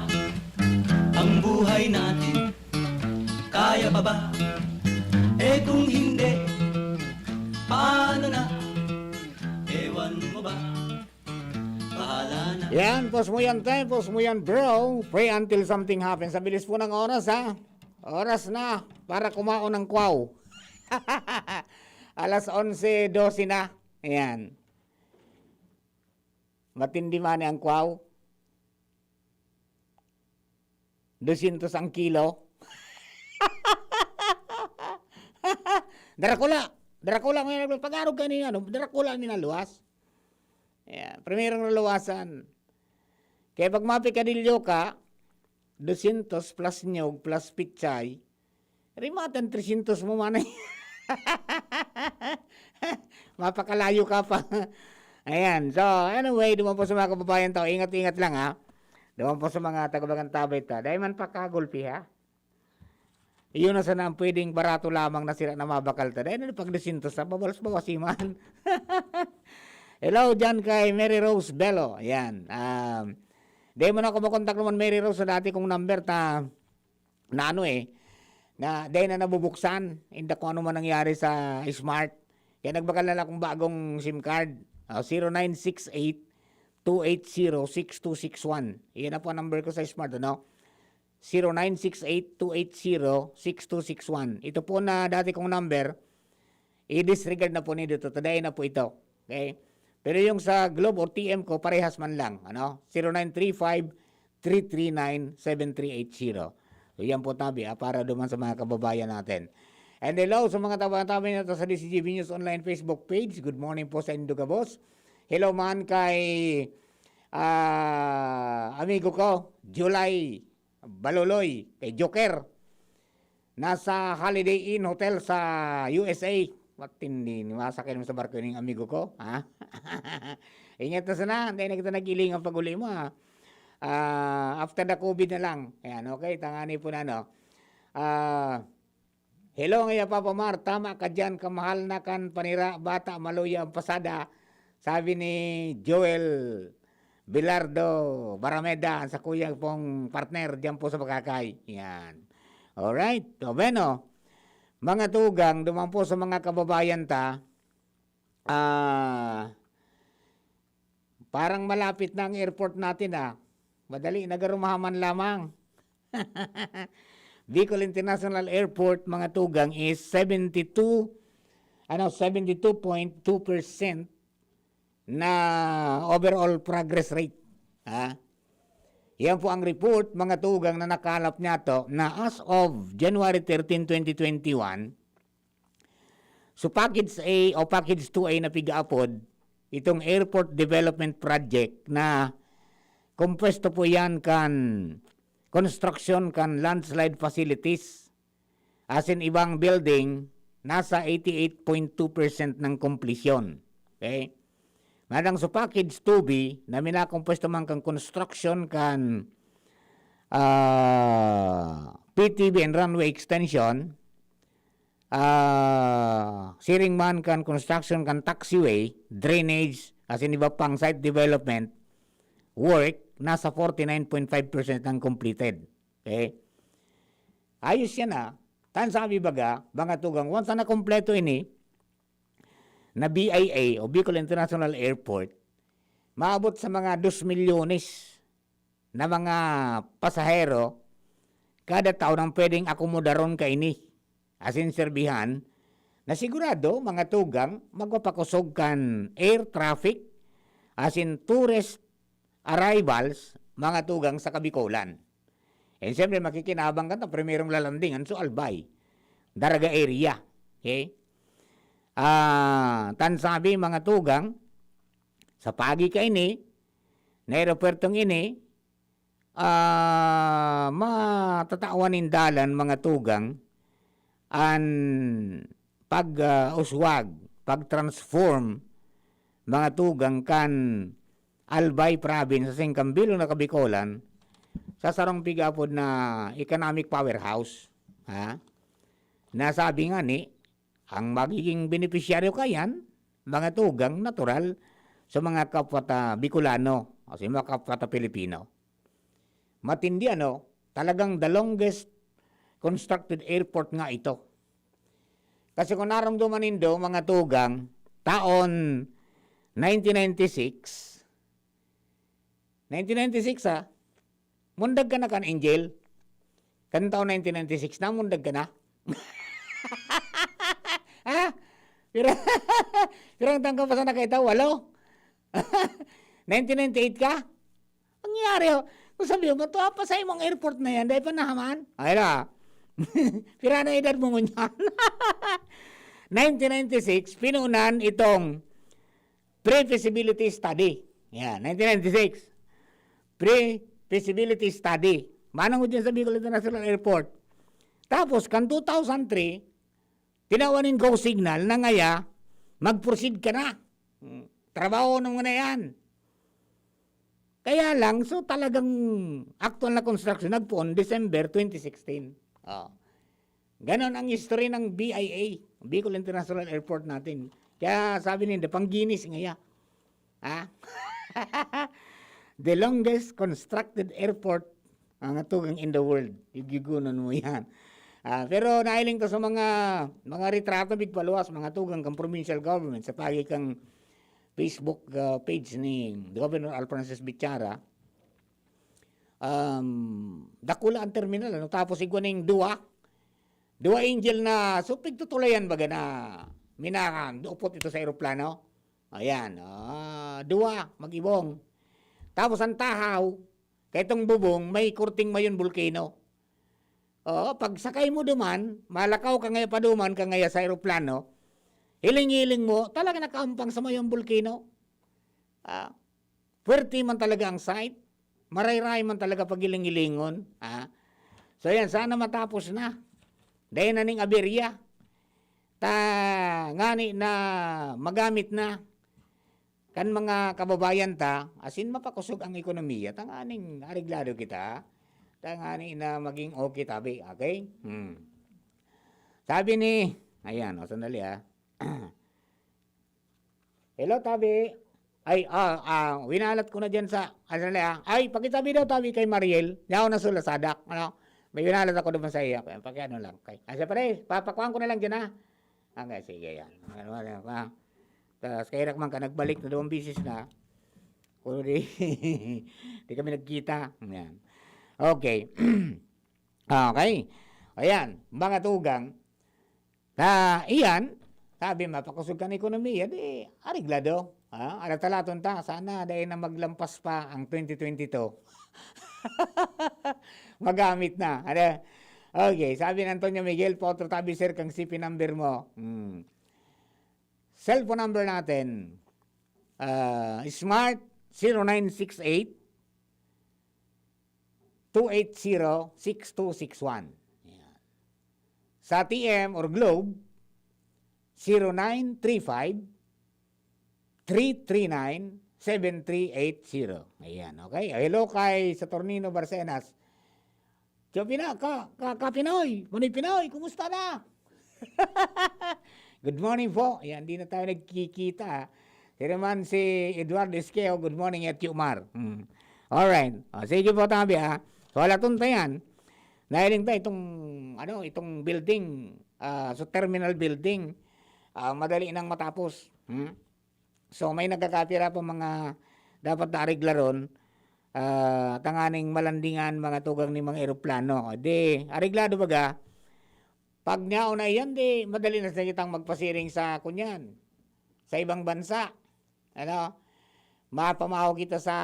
ang buhay natin? Kaya pa ba? Eh kung hindi, paano na? Ewan mo ba? Bahala na. Yan, pause mo yan, time. Pause mo yan, bro. Pray until something happens. Sa bilis po ng oras, ha? Oras na para kumaon ng kwaw. Alas onse dose na. Ayan. Matindi man ang kwaw. Dosyentos ang kilo. Dracula! Dracula ngayon, pag-arog ka ni, ano, Dracula ni naluwas. Ayan, primerong naluwasan. Kaya pag mapikadilyo ka, dosyentos plus nyog plus pichay, rimatan tresyentos mo man. Mapakalayo ka pa. Ayan. So, anyway, duman po sa mga kababayan tao, ingat-ingat lang ha. Duman po sa mga taga-Bagantabay ta. Dahil man pakagulpi ha. Iyon na sana ang pwedeng barato lamang na sira na mabakal ta. Dahil na pag dosyentos sa babalos-bawas iman. Hello dyan kay Mary Rose Bello. Ayan. Um, dahil mo na ako makontak naman Mary Rose sa dati kong number ta na ano eh, na dahil na nabubuksan, hindi kung ano man nangyari sa Smart. Kaya nagbakal na lang akong bagong SIM card. Ah, zero nine six eight, two eight zero, six two six one. Iyan na po ang number ko sa Smart, ano? Zero nine six eight, two eight zero, six two six one. Ito po na dati kong number, i-disregard na po nindo. Totoo na po ito. Okay? Pero yung sa Globe or T M ko, parehas man lang. Ano? Zero nine three five, three three nine, seven three eight zero. So, yan po tabi, ah, para duman sa mga kababayan natin. And hello sa mga tabi-tabi natin sa D C G B News Online Facebook page. Good morning po sa indo gabos. Hello man kay ah, amigo ko, July Baloloy, kay Joker. Nasa Holiday Inn Hotel sa U S A. Matindi, niwasa kayo sa barko ning amigo ko, ha? Ingat na sana, hindi na kita nag-ilingan pag uli mo, ha? Ah, after the COVID na lang. Ayan, okay, tangani po na, no? Ah, hello, ngaya Papa Mar, tama ka dyan, kamahal na kan panira, bata, maluya ang pasada. Sabi ni Joel Bilardo Barameda, ang sakuyang pong partner dyan po sa Bagakay. Yan. Alright. So, bueno, mga tugang, duman po sa mga kababayan ta, ah, parang malapit na ang airport natin ah. Madali, nagarumahaman lamang. Bicol International Airport, mga tugang, is seventy-two, ano, seventy-two point two percent na overall progress rate. Ha? Yan po ang report, mga tugang, na nakalap niyato na as of January thirteen, twenty twenty-one, so package A o package two A na pigaapod, itong airport development project na kompuesto po yan kan construction kan landslide facilities, asin ibang building, nasa eighty-eight point two percent ng komplisyon. Okay? Madang sa package two B na minakompuesto man kan construction kan ah, P T B and runway extension, ah, siring man kan construction kan taxiway, drainage, asin iba pang site development work, nasa forty-nine point five percent ang completed. Okay? Ayos yan ah. Tan sabi baga, mga tugang, once na kompleto ini, na B I A o Bicol International Airport, maabot sa mga dos milyones na mga pasahero kada taon ang pwedeng akomodaron kaini. Asin serbihan na sigurado, mga tugang, magpapakusog kan air traffic asin tourist arrivals, mga tugang, sa Kabikolan. And siyempre, makikinabang ka ta, primerong lalandingan, so Albay, Daraga area. Okay? Ah, tan sabi, mga tugang, sa pagi kaini, na aeropuertong ini, ah, matatawan nin dalan, mga tugang, an pag, ah, uswag, pag-transform mga tugang kan Albay Province, sa singkang bilog na Kabikolan, sa sarong pigapod na economic powerhouse, ha? Nasabi nga ni, ang magiging benepisyaryo kayan, mga tugang natural sa mga kapwa ta Bicolano o sa mga kapwa ta Pilipino. Matindi, ano? Talagang the longest constructed airport nga ito. Kasi kung narumduman nindo, mga tugang, taon nineteen ninety-six, nineteen ninety-six, ha? Mundag ka na kan Angel. Kan taon nineteen ninety-six na, mundag ka na. Ha? Pira, pirang taon ka pa sa nakaitaw? Walo? Nineteen ninety-eight ka? Nangyari, oh. Kung sabi mo, "Tua pa sa imong airport na yan, dahil pa nahaman." Ay na. Pira na edad mo ngunyan? Nineteen ninety-six, pinunan itong pre-feasibility study. Yan, nineteen ninety-six. Pre-feasibility study. Manang ko dyan sa Bicol International Airport. Tapos, kan two thousand three, tinawan nin go signal na ngaya, mag-proceed ka na. Hmm. Trabaho mo na yan. Kaya lang, so talagang actual na construction, nagpoon December twenty sixteen. Oh. Ganon ang history ng B I A, Bicol International Airport natin. Kaya sabi nila, pang Guinness ngaya. Ha? The longest constructed airport, mga tugang, in the world. Gigigunon mo yan. Ah, pero nahiling ko sa mga, mga retrato, bigpaluwas, mga tugang kang provincial government, sa pagi kang Facebook, ah, page ni Governor Alfrances Bichara, um, dakula ang terminal, ano? Tapos igwa ning duwa, duwa Angel na, so, pigtutulayan baga na minaka, upot ito sa eroplano. Ayan, ah, duwa, mag-ibong. Tapos ang tahaw, kaitong bubong, may kurting mayon bulkano. Oo, pag sakay mo duman, malakaw ka ngaya pa duman, ka ngaya sa eroplano, hiling-hiling mo, talaga nakaampang sa mayong bulkano. Ah, puwerte man talaga ang site, marayray man talaga paghiling-hilingon, ah. So yan, sana matapos na. Dai na ning aberya. Ta, ngani na magamit na kan mga kababayan ta, asin mapakosog ang ekonomiya, tanganing areglado kita, tanganing na maging okay tabi, okay? Hmm. Sabi ni, ayan, o, sandali, ah. Hello, tabi. Ay, ah, ah, winalat ko na dyan sa, ah, sandali, ah. Ay, pakitabi daw, tabi, kay Mariel. Yaw na sulasadak, ano? May winalat ako naman sa iya. Pakiano lang. Okay. Ah, siya pala, eh. Papakuhaan ko na lang dyan, ha? Okay, sige, yan. Ano, ano, ah. Tas kaya man ka nagbalik na dalawang bisis na. Kung di, di kami nagkita. Yan. Okay. Okay. Ayan, mga tugang. Na iyan, sabi, mapakosog kan ekonomiya, di areglado. Ah, alatalaton ta, sana dai na maglampas pa ang twenty twenty-two. Magamit na. Ano? Okay, sabi ni Antonio Miguel, "Potro tabi, sir, kang C P number mo." Hmm. Cellphone number natin, ah, Smart, zero nine six eight, two eight zero, six two six one. Yan. Sa T M or Globe, zero nine three five, three three nine, seven three eight zero. Ayan, okay? Hello kay Saturnino Barcenas. Tio Pina-, ka, ka, ka Pinoy, Pinoy, Pinoy, kumusta na? Good morning po. Ayan, di na tayo nagkikita, ah. Siya naman si Eduardo Esqueo, good morning, at Yumar. Hmm. Alright. O, sige po, tabi, ah. So, halaton ta yan. Nahiling ta itong, ano, itong building, ah, so terminal building, ah, madali nang matapos. Hmm? So, may nagkakapira pa mga dapat na areglaron, ah, tanganing malandingan mga tugang ni mga eroplano. O, di, areglado baga, pag nyaon na iyan, di, madali na sa kitang magpasiring sa, kunyan, sa ibang bansa. Ano? Mapamahaw kita sa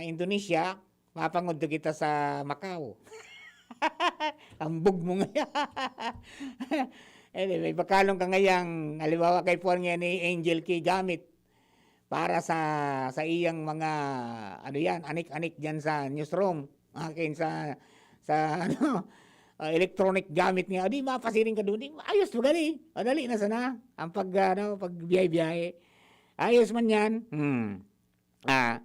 Indonesia, mapangudto kita sa Macau. Ambog mo nga. Anyway, bakalon ka ngayang, halimbawa, kay Puan ngayon ni Angel Key gamit para sa, sa iyang mga, ano yan, anik-anik dyan sa newsroom. Akin sa, sa, ano, ah, electronic gamit niya. O di, mapasiring ka doon. Di, ayos, madali. Madali na sana. Ang pag, ano, pagbiyahe-biyahe. Ayos man yan. Hmm. Ah,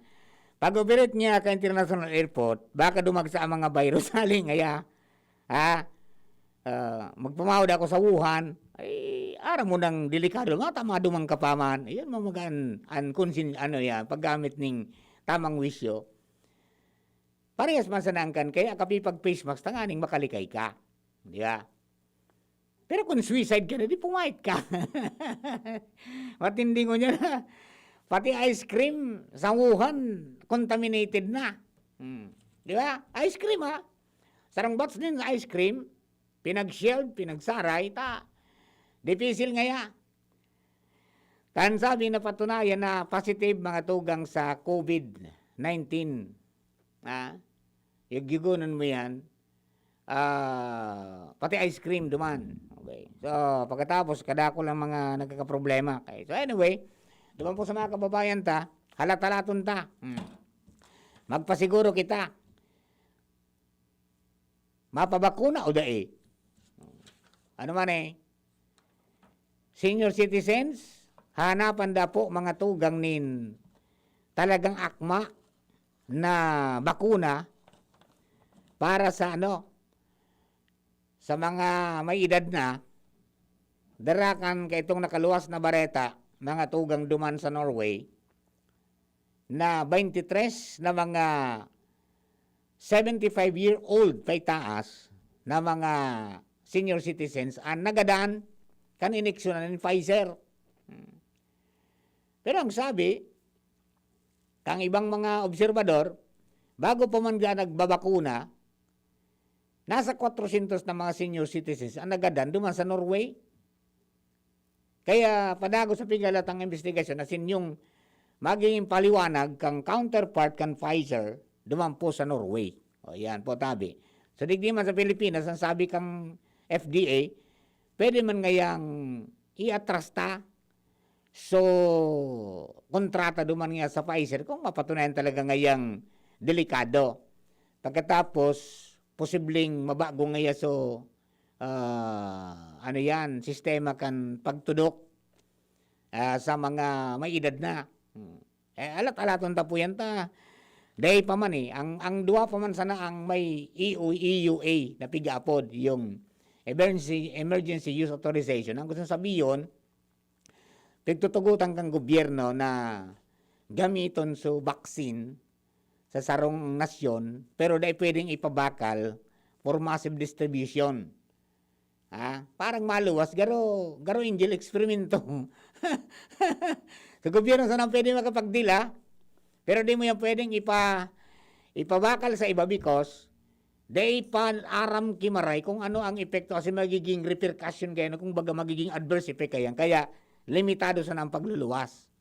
pag-operate niya ka international airport, baka dumagsa ang mga virus hali ngaya. Ha? Ah, magpamawad ako sa Wuhan. Ay, aram mo nang delikado, matamado man ka pa man. Yan, mamagaan, an, konsin-, ano yan, paggamit ning tamang wisyo. Parehas man sana ang kan, kaya kapipag face mask, tanganing makalikay ka. Di ba? Pero kung suicide ka na, di pumayat ka. Matindi ngunyan na. Pati ice cream sa Wuhan, contaminated na. Hmm. Di ba? Ice cream, ha? Sarong batch nin ice cream, pinag-shelled, pinagsaray, ta, dipisil ngaya. Kan sabi, napatunayan na positive mga tugang sa COVID nineteen. Ah, yugyugunon mo yan. Ah, pati ice cream duman. Okay. So, pagkatapos, kadako lang mga nagkakaproblema. Okay. So, anyway, duman po sa mga kababayan ta, halat-halaton ta. Hmm. Magpasiguro kita. Mapabakuna o dai? Ano man eh? Senior citizens, hanapan da po mga tugang nin talagang akma na bakuna para sa ano, sa mga may edad na, darakan ka itong nakaluwas na bareta, mga tugang duman sa Norway, na twenty-three na mga seventy-five-year-old paitaas na mga senior citizens ang nagadan kan ineksyonan nin Pfizer. Hmm. Pero ang sabi, kang ibang mga obserbador, bago pa man ga nagbabakuna, nasa kwatrosyentos na mga senior citizens ang nagadan duman sa Norway. Kaya padagos sa pighalat ang investigasyon asin yung magiging paliwanag kang counterpart kan Pfizer duman po sa Norway. O, yan po, tabi. So, digdi man sa Pilipinas, ang sabi kang F D A, pwede man ngayang iatras ta. So, kontrata duman nga sa Pfizer kung mapatunayan talaga ngayang delikado. Pagkatapos, posibleng mabago ngaya so, ah, ano yan, sistema kan pagtudok, ah, sa mga may edad na. Hmm. Eh, alat-alaton ta po yan ta. Dai pa man eh. Ang, ang duwa pa man sana ang may E U, E U A na pigaapod, yung Emergency, Emergency Use Authorization. Ang gusto sabihin, pigtutugotan kang gobyerno na gamiton so vaccine sa sarong nasyon, pero dai pwedeng ipabakal for massive distribution. Ha? Parang maluwas, garo, garo angel eksperimento. Sa gobyerno sana pwede makapagdila, pero di mo yan pwedeng ipa-, ipabakal sa iba because dai pa aram ki maray kung ano ang epekto kasi magiging repercussion kaya, kung baga magiging adverse effect kaya. Kaya limitado sana ang pagluluwas.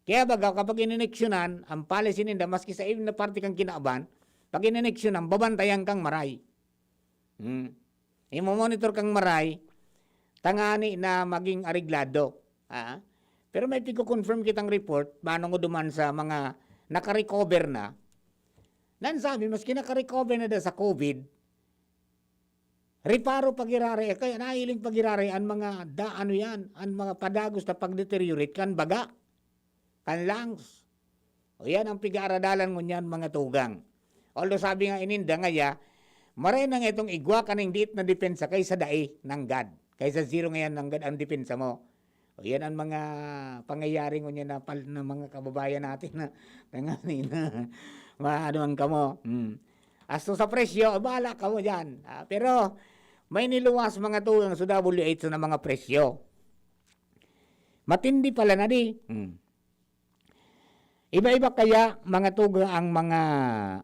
Kaya baga kapag inineksyonan, ang policy ninda, maski sa ibang na parte kang kinaban, pag inineksyonan, babantayan kang maray. Hmm. Imo-monitor kang maray, tangani na maging areglado. Ah. Pero may pigo-confirm kitang report, manong duman sa mga naka-recover na, nan sabi, maski naka-recover na da sa COVID, reparo pa giraray, kaya nahiling pa giraray an mga da-, ano yan, an mga padagos na pag-deteriorate kan baga, kan lungs. O yan ang pigaaradalan ngunyan, mga tugang. Although sabi nga ininda ngaya, maray na nga itong igwa kaning diit na depensa kaysa dai, nanggad. Kaysa zero ngayan, nanggad ang depensa mo. O yan ang mga pangyayari ngunyan na pal-, ng mga kababayan natin na, na nga, na, maano ang kamo. Hmm. As to sa presyo, bahala kamo dyan. Ah, pero may niluwas mga tugang sa W H O na mga presyo. Matindi pala na di. Hmm. Iba-iba kaya mga tugang ang mga,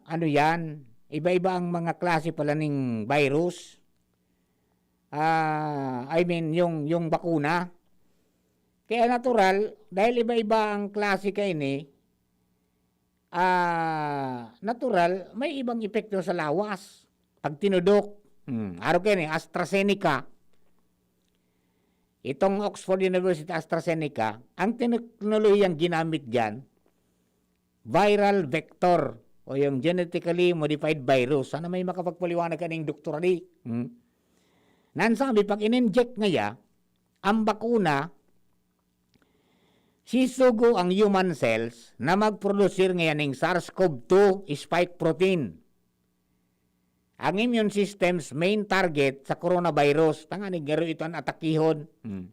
ano yan, iba-iba ang mga klase pala ning virus. Ah, I mean, yung, yung bakuna. Kaya natural, dahil iba-iba ang klase kaini, ah, natural, may ibang epekto sa lawas. Pag tinudok, hmm, arog kaini, AstraZeneca, itong Oxford University AstraZeneca, ang teknolohiyang ginamit diyan, viral vector o yung genetically modified virus. Sana may makapagpaliwanag kaning doktor ali. Hmm? Nan sabi, pag in-inject ngaya, ang bakuna, Sisugo ang human cells na magprodusir ngayan ning SARS-CoV two spike protein. Ang immune system's main target sa coronavirus, tangani garo ito an atakihon. Hmm.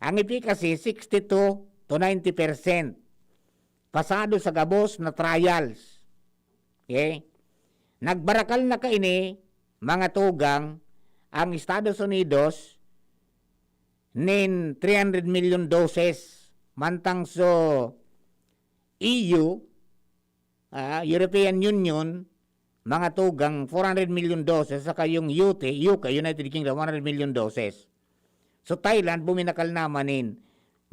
Ang efficacy, sixty-two to ninety percent. Pasado sa gabos na trials. Okay? Nagbarakal na kaini, mga tugang, ang Estados Unidos nin three hundred million doses, mantang so E U, ah, European Union, mga tugang four hundred million doses, saka yung U T, U K, United Kingdom, one hundred million doses. So Thailand, buminakal naman nin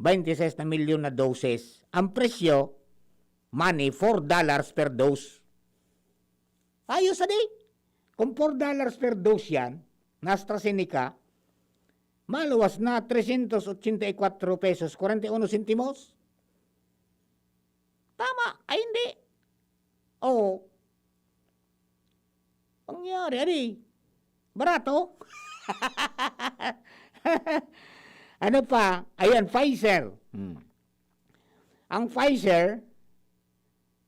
twenty-six na milyon na doses. Ang presyo, money, four dollars per dose. Ayos, adi. Kung four dollars per dose yan, na AstraZeneca, maluwas na tresyentos otsenta y kwatro pesos, kwarenta y uno sentimos. Tama. Ay, hindi. Oo. Pangyari, adi. Barato. Ano pa? Ayan, Pfizer. Hmm. Ang Pfizer,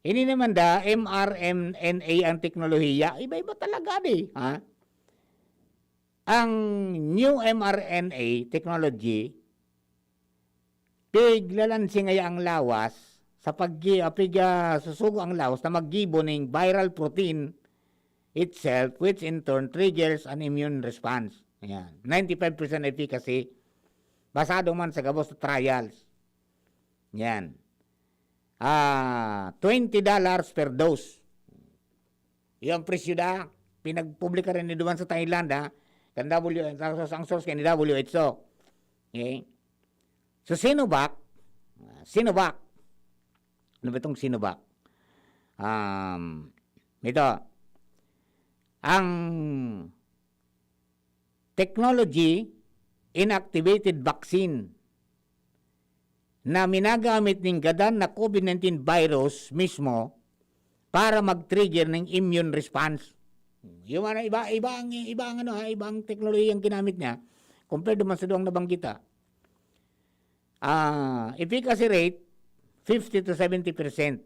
ini naman da, mRNA ang teknolohiya. Iba-iba talaga, di. Ha? Ang new mRNA technology, piglalansi ngaya ang lawas sa paggi-, ah, pig-, ah, susugo ang lawas na maggibo ning viral protein itself, which in turn triggers an immune response. Ayan. Ninety-five percent efficacy, basado man sa gabos na trials. Yan. Ah, twenty dollars per dose. Yung presyo da, pinagpublika rin ni duman sa Thailand, ha? Kan W, ang, ang source kan W H O. Okay? So, Sinovac, ah, Sinovac. Ano ba itong Sinovac? Um, ito, ang technology, inactivated vaccine na minagamit ning gadan na COVID nineteen virus mismo para mag-trigger ng immune response. Yung ano, iba, iba ang, iba ang ano, ha, iba ang teknolohiyang ginamit niya compared naman sa duwang nabanggit, ha. Ah, efficacy rate, fifty to seventy percent.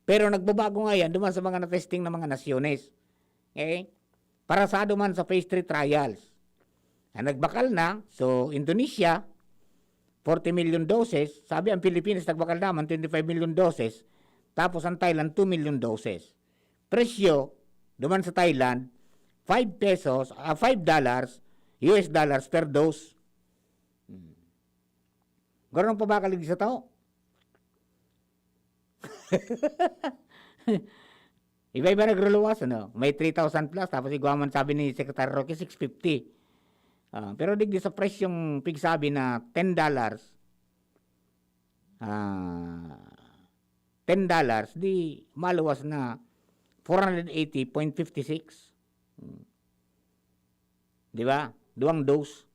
Pero nagbabago nga yan duman sa mga na-testing na mga nasyones. Okay? Parasado man sa phase three trials. Ang nagbakal na, so Indonesia, forty million doses. Sabi ang Pilipinas, nagbakal naman, twenty-five million doses. Tapos ang Thailand, two million doses. Presyo, duman sa Thailand, five pesos, ah, five dollars, U S dollars per dose. Hmm. Garo ang pabakal digdi sa tao. Iba-iba nagruluwas, ano? May three thousand plus, tapos igwa man, sabi ni Secretary Roque, six fifty. Ah, pero digdi sa presyong pigsabi na ten dollars, ah, ten dollars, di maluwas na four hundred eighty point fifty six. Hmm. Di ba? Duwang dose.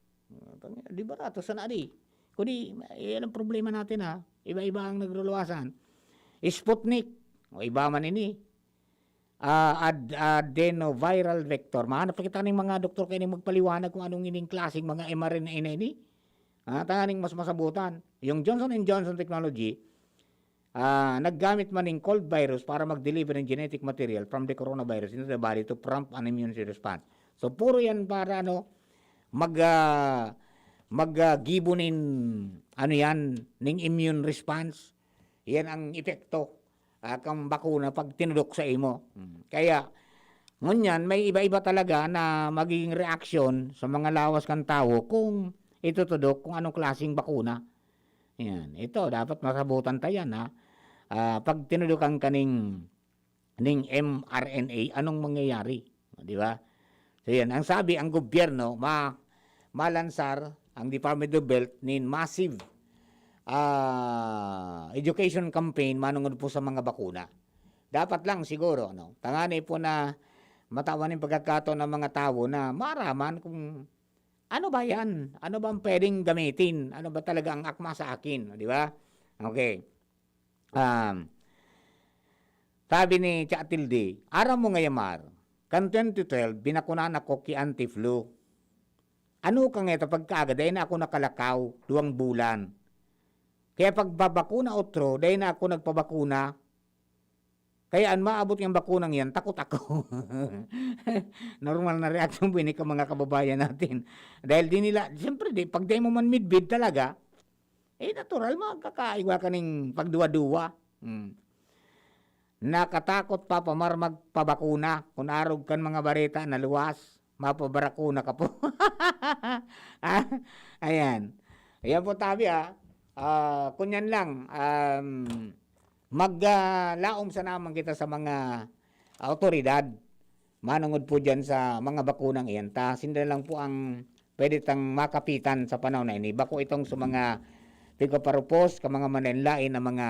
Di barato sana, di. Kundi, yan ang problema natin, ha. Iba-iba ang nagruluwasan. Sputnik. O, iba man ini. Ah, ad-, adenoviral vector. Mahanap pa kita ning mga doktor kaini magpaliwanag kung anong ining klaseng mga M R N A na ini. Ah, tanganing mas masabutan. Yung Johnson and Johnson technology, ah, naggamit man ning cold virus para mag-deliver ng genetic material from the coronavirus into the body to prompt an immune response. So, puro yan para, ano, mag, ah, mag, ah, gibo nin, ano yan, ning immune response. Yan ang epekto, ah, kan bakuna pag tinudok sa imo. Mm. Kaya, ngunyan, may iba-iba talaga na magiging reaksyon sa mga lawas kan tawo kung itutudok kung anong klaseng bakuna. Yan. Ito, dapat masabutan ta yan, ha? Ah, pag tinudukan ka ning, ning M R N A, anong mangyayari? Di ba? So, yan. Ang sabi, ang gobyerno, ma-, malansar ang Department of Health nin massive, ah, education campaign manungod po sa mga bakuna. Dapat lang siguro, no? Tangani po na matawan yung pagkakataon ng mga tawo na maaraman kung ano ba yan? Ano ba ang pwedeng gamitin? Ano ba talaga ang akma sa akin? Di ba? Okay. Um, sabi ni Cha Tilde, "Aram mo nga, Yamar, kan twenty twelve, binakunan ako ki anti-flu. Ano ka nga ito pagkaaga, dai na ako nakalakaw, duwang bulan. Kaya pag babakuna otro, dai na ako nagpabakuna. Kaya an maabot niyang bakunang yan, takot ako. Normal na reaksyon po ini kan mga kababayan natin. Dahil di nila, siyempre, di, pag di mo man midbid talaga, eh, natural, magkakaigwa ka ning pagduwa-duwa. Hmm. Nakatakot pa pa mar magpabakuna. Kun arog kan mga bareta na luwas, mapabarakuna ka po. Ah, ayan. Ayan po, tabi, ah. Ah, kun yan lang, um, mag, ah, laom sana man kita sa mga awtoridad manongod po diyan sa mga bakunang iyan. Ta, sinda lang po ang pwede tang makapitan sa panahon na ini. Bako itong sa mga pigpaparupos ka mga manlain-lain na mga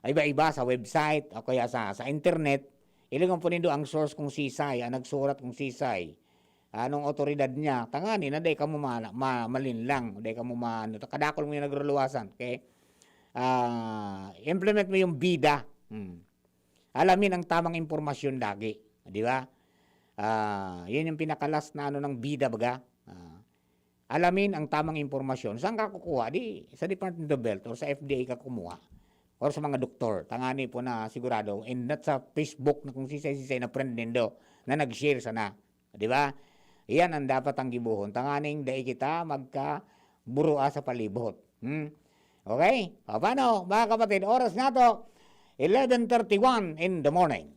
iba-iba sa website o kaya sa, sa internet. Ilingon po nindo ang source kung sisay, ang nagsurat kung sisay. Anong awtoridad niya? Tangani na dai kamo ma-, ma-, malinlang, dai kamo ma-, ano, kadakol mo yung nagruluwasan. Okay? Ah, implement mo yung bida. Hmm. Alamin ang tamang impormasyon lagi. Di ba? Ah, yun yung pinakalas na ano ng bida, baga. Ah, alamin ang tamang impormasyon. Saan ka kukuha? Di, sa Department of Health or sa F D A ka kumuha. Or sa mga doktor. Tangani po na sigurado. And not sa Facebook na kung sisay-sisay na friend nindo na nag-share sana. Di ba? Iyan ang dapat ang gibohon. Tanganing dai kita magkaburua sa palibot. Hmm? Okay? O, paano, mga kapatid? Oras na to, eleven thirty-one in the morning.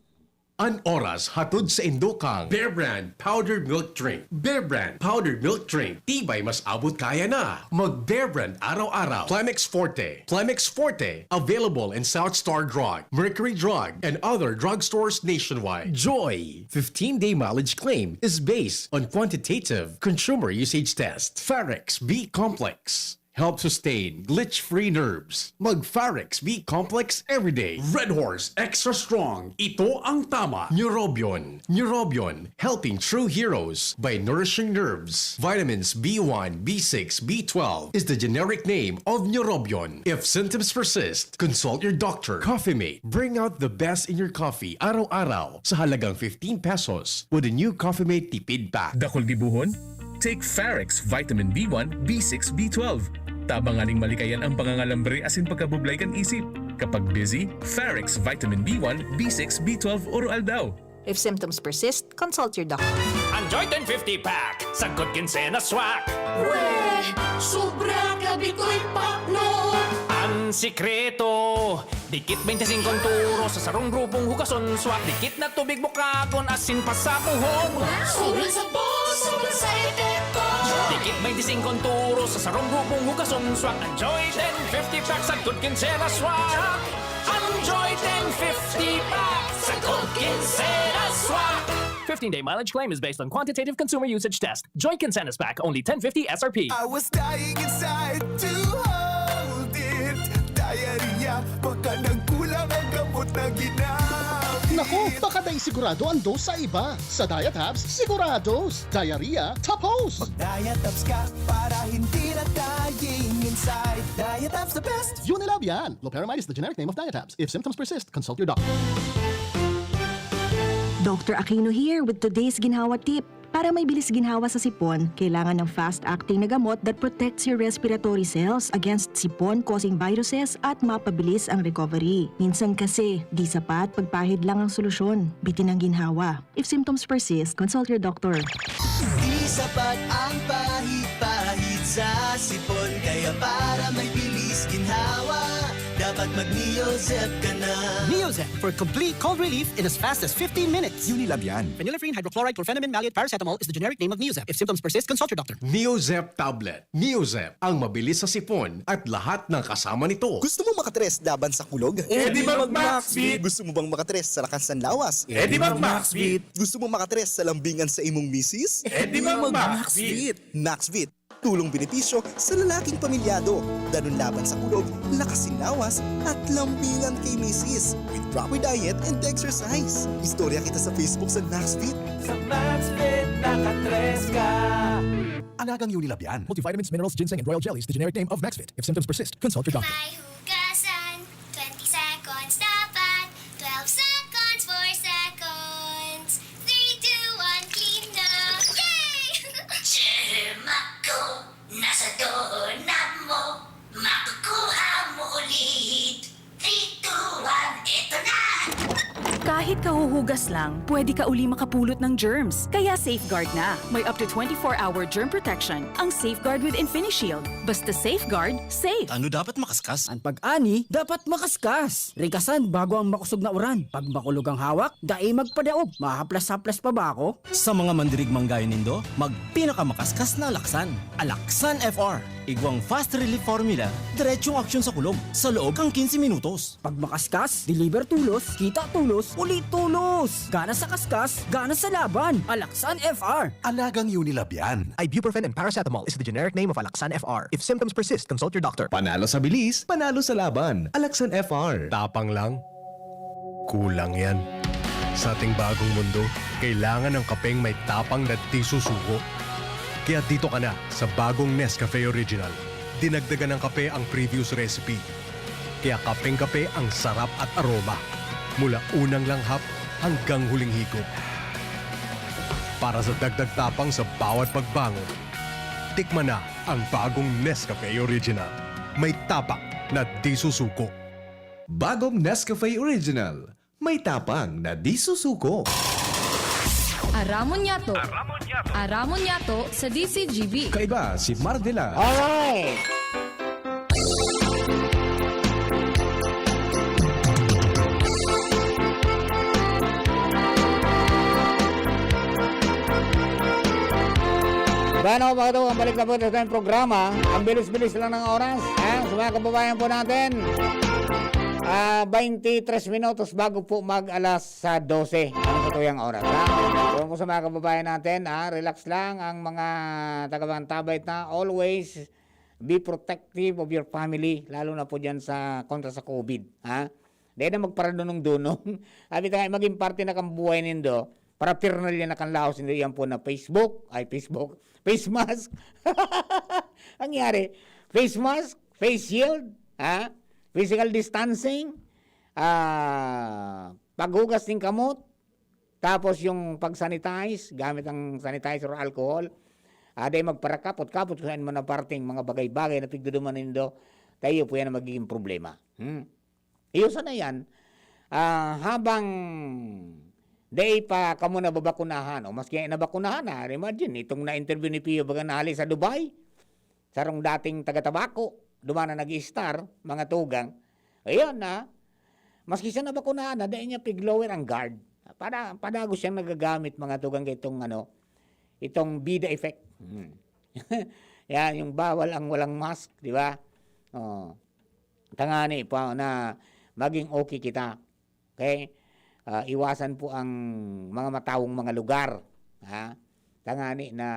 An oras hatod sa indo kang Bear Brand Powdered Milk Drink. Bear Brand Powdered Milk Drink. Tibay mas abot kaya na. Mag Bear Brand araw-araw. Clemex Forte. Clemex Forte. Available in South Star Drug, Mercury Drug, and other drugstores nationwide. Joy. Fifteen-day mileage claim is based on quantitative consumer usage test. Farex B Complex. Help sustain glitch-free nerves. Mag Farex B Complex everyday. Red Horse Extra Strong. Ito ang tama. Neurobion. Neurobion. Helping true heroes by nourishing nerves. Vitamins B one, B six, B twelve is the generic name of Neurobion. If symptoms persist, consult your doctor. Coffee Mate. Bring out the best in your coffee araw-araw sa halagang fifteen pesos with the new Coffee Mate Tipid Pack. Dakul gibohon? Take Farex Vitamin B one, B six, B twelve. Tabang nganing malikayan ang pangangalambre asin pagkabublay kan isip. Kapag busy, Farex Vitamin B one, B six, B twelve Oro Aldaw. If symptoms persist, consult your doctor. Ang Joy ten fifty Pack, sagkod kinsena swak. Weh! Sobra ka bitoy pakno! Ang sikreto, dikit twenty-five ang turo sa sarong grupong hugason swak. Dikit na tubig bukagon, asin pasabuhon. Wow! Sobra sa boss, sobra sa epekto! Dikit twenty-five ang turo sa sarong grupong hugason swak. Ang Joy ten fifty Pack, sagkod kinsena swak. Ang Joy ten fifty Pack, sagkod kinsena swak. Fifteen-day mileage claim is based on quantitative consumer usage test. Joy Kinsenas Pack, only ten fifty S R P. I was dying inside to hold it. Diarrhea, baka nagkulang ang gamot na ginamit. Naku, baka dai sigurado ang dose sa iba. Sa Diatabs, sigurados. Diarrhea, tapos. Mag Diatabs ka para hindi na dying inside. Diatabs the best. Unilab yan. Loperamide is the generic name of Diatabs. If symptoms persist, consult your doctor. Doctor Aquino here with today's ginhawa tip. Para may bilis ginhawa sa sipon, kailangan ng fast-acting na gamot that protects your respiratory cells against sipon-causing viruses at mapabilis ang recovery. Minsan kasi, di sapat pagpahid lang ang solusyon. Bitin ang ginhawa. If symptoms persist, consult your doctor. Di sapat ang pahid-pahid sa sipon, kaya para may bilis ginhawa, dapat mag-Neozep ka na. Neozep for complete cold relief in as fast as fifteen minutes. Unilab yan. Phenylephrine, hydrochloride, chlorphenamine, maleate, paracetamol is the generic name of Neozep. If symptoms persist, consult your doctor. Neozep tablet. Neozep, ang mabilis sa sipon at lahat ng kasama nito. Gusto mo makatres laban sa kulog? Eh, di mag-Maxvit! Gusto mo bang makatres sa lakas ng lawas? Eh, di mag-Maxvit! Gusto mo makatres sa lambingan sa imong misis? Eh, di mag-Maxvit! Maxvit, tulong benepisyo sa lalaking pamilyado. Danun laban sa kulog, lakas sin lawas, at lambingan kay misis. With proper diet and exercise. Istorya kita sa Facebook sa Maxvit. Sa Maxvit, nakatres ka! Alagang Unilab yan. Multivitamins, minerals, ginseng, and royal jelly is the generic name of Maxvit. If symptoms persist, consult your doctor. May hugasan, twenty seconds dapat, twelve seconds, four seconds, three, two, one, clean na! Yay! Germ ako, nasa donut mo, makukuha Kahuhugas lang, pwede ka uli makapulot ng germs. Kaya Safeguard na. May up to twenty-four hour germ protection ang Safeguard with InfiniShield. Basta Safeguard, safe. Ano dapat makaskas? An pag-ani dapat makaskas. Rigasan bago ang makosog na uran. Pag makulog ang hawak, dai magpadaog. Mahaplas-haplas pa ba ako? Sa mga mandirigmang gaya nindo, magpinakamakaskas na alaksan. Alaksan F R. Igwang fast relief formula, diretsong aksyon sa kulog, sa loob kan quince minutos. Pag makaskas, deliver tulos, kita tulos, uli tulos! Gana sa kaskas, gana sa laban! Alaksan F R! Alagang Unilab yan. Ibuprofen and paracetamol is the generic name of Alaxan F R. If symptoms persist, consult your doctor. Panalo sa bilis, panalo sa laban. Alaxan F R. Tapang lang? Kulang yan. Sa ating bagong mundo, kailangan ng kapeng may tapang na di susuko. Kaya dito ka na sa bagong Nescafe Original. Dinagdagan ng kape ang previous recipe. Kaya kapeng-kape ang sarap at aroma. Mula unang langhap hanggang huling higop. Para sa dagdag tapang sa bawat pagbangon, tikman na ang bagong Nescafe Original. May tapang na di susuko. Bagong Nescafe Original. May tapang na di susuko. Aramon niyato. Aramon niyato sa D C G B. Kaiba si Mar de la. Alright! Bueno, mga tawag, balik na po sa ating programa. Ang bilis-bilis lang ng oras. Ha? Sa mga kababayan po natin, ah, twenty-three minutos bago po mag-alas sa dose. Ano sa tuyang oras, ha? So, po sa mga kababayan natin, ha? Relax lang ang mga taga-Mantabayt na always be protective of your family, lalo na po dyan sa kontra sa COVID, ha? Dahil na magparadunong-dunong. Sabi tayo, maging parte na kang buhay nindo, para pirnal yan na kan laos nindo, yan po na Facebook, ay Facebook, face mask. Ang nangyari, face mask, face shield, ha? Physical distancing, ah, paghugas ng kamot, tapos yung pag-sanitize, gamit ang sanitizer or alcohol, ah, dahil magparakapot-kapot kung saan man ang parting mga bagay-bagay na pigduduman nindo, tayo po yan ang magiging problema. Hmm? Iyo sana yan, ah, habang dai pa kamo nababakunahan, o maski nabakunahan na, imagine, itong na-interview ni Pio baga nahali sa Dubai, sarong dating taga-Tabaco, duman na nag-i-star, mga tugang. Ayan na, maski siya nabakunahan na, dai niya pig-lower ang guard. Pada, padagos siyang nagagamit, mga tugang, kay itong, ano, itong bida effect. Hmm. Yan, yung bawal ang walang mask, di ba? Oh. Tangani pa na maging okay kita. Okay? Ah, iwasan po ang mga matawong mga lugar. Ha? Tangani na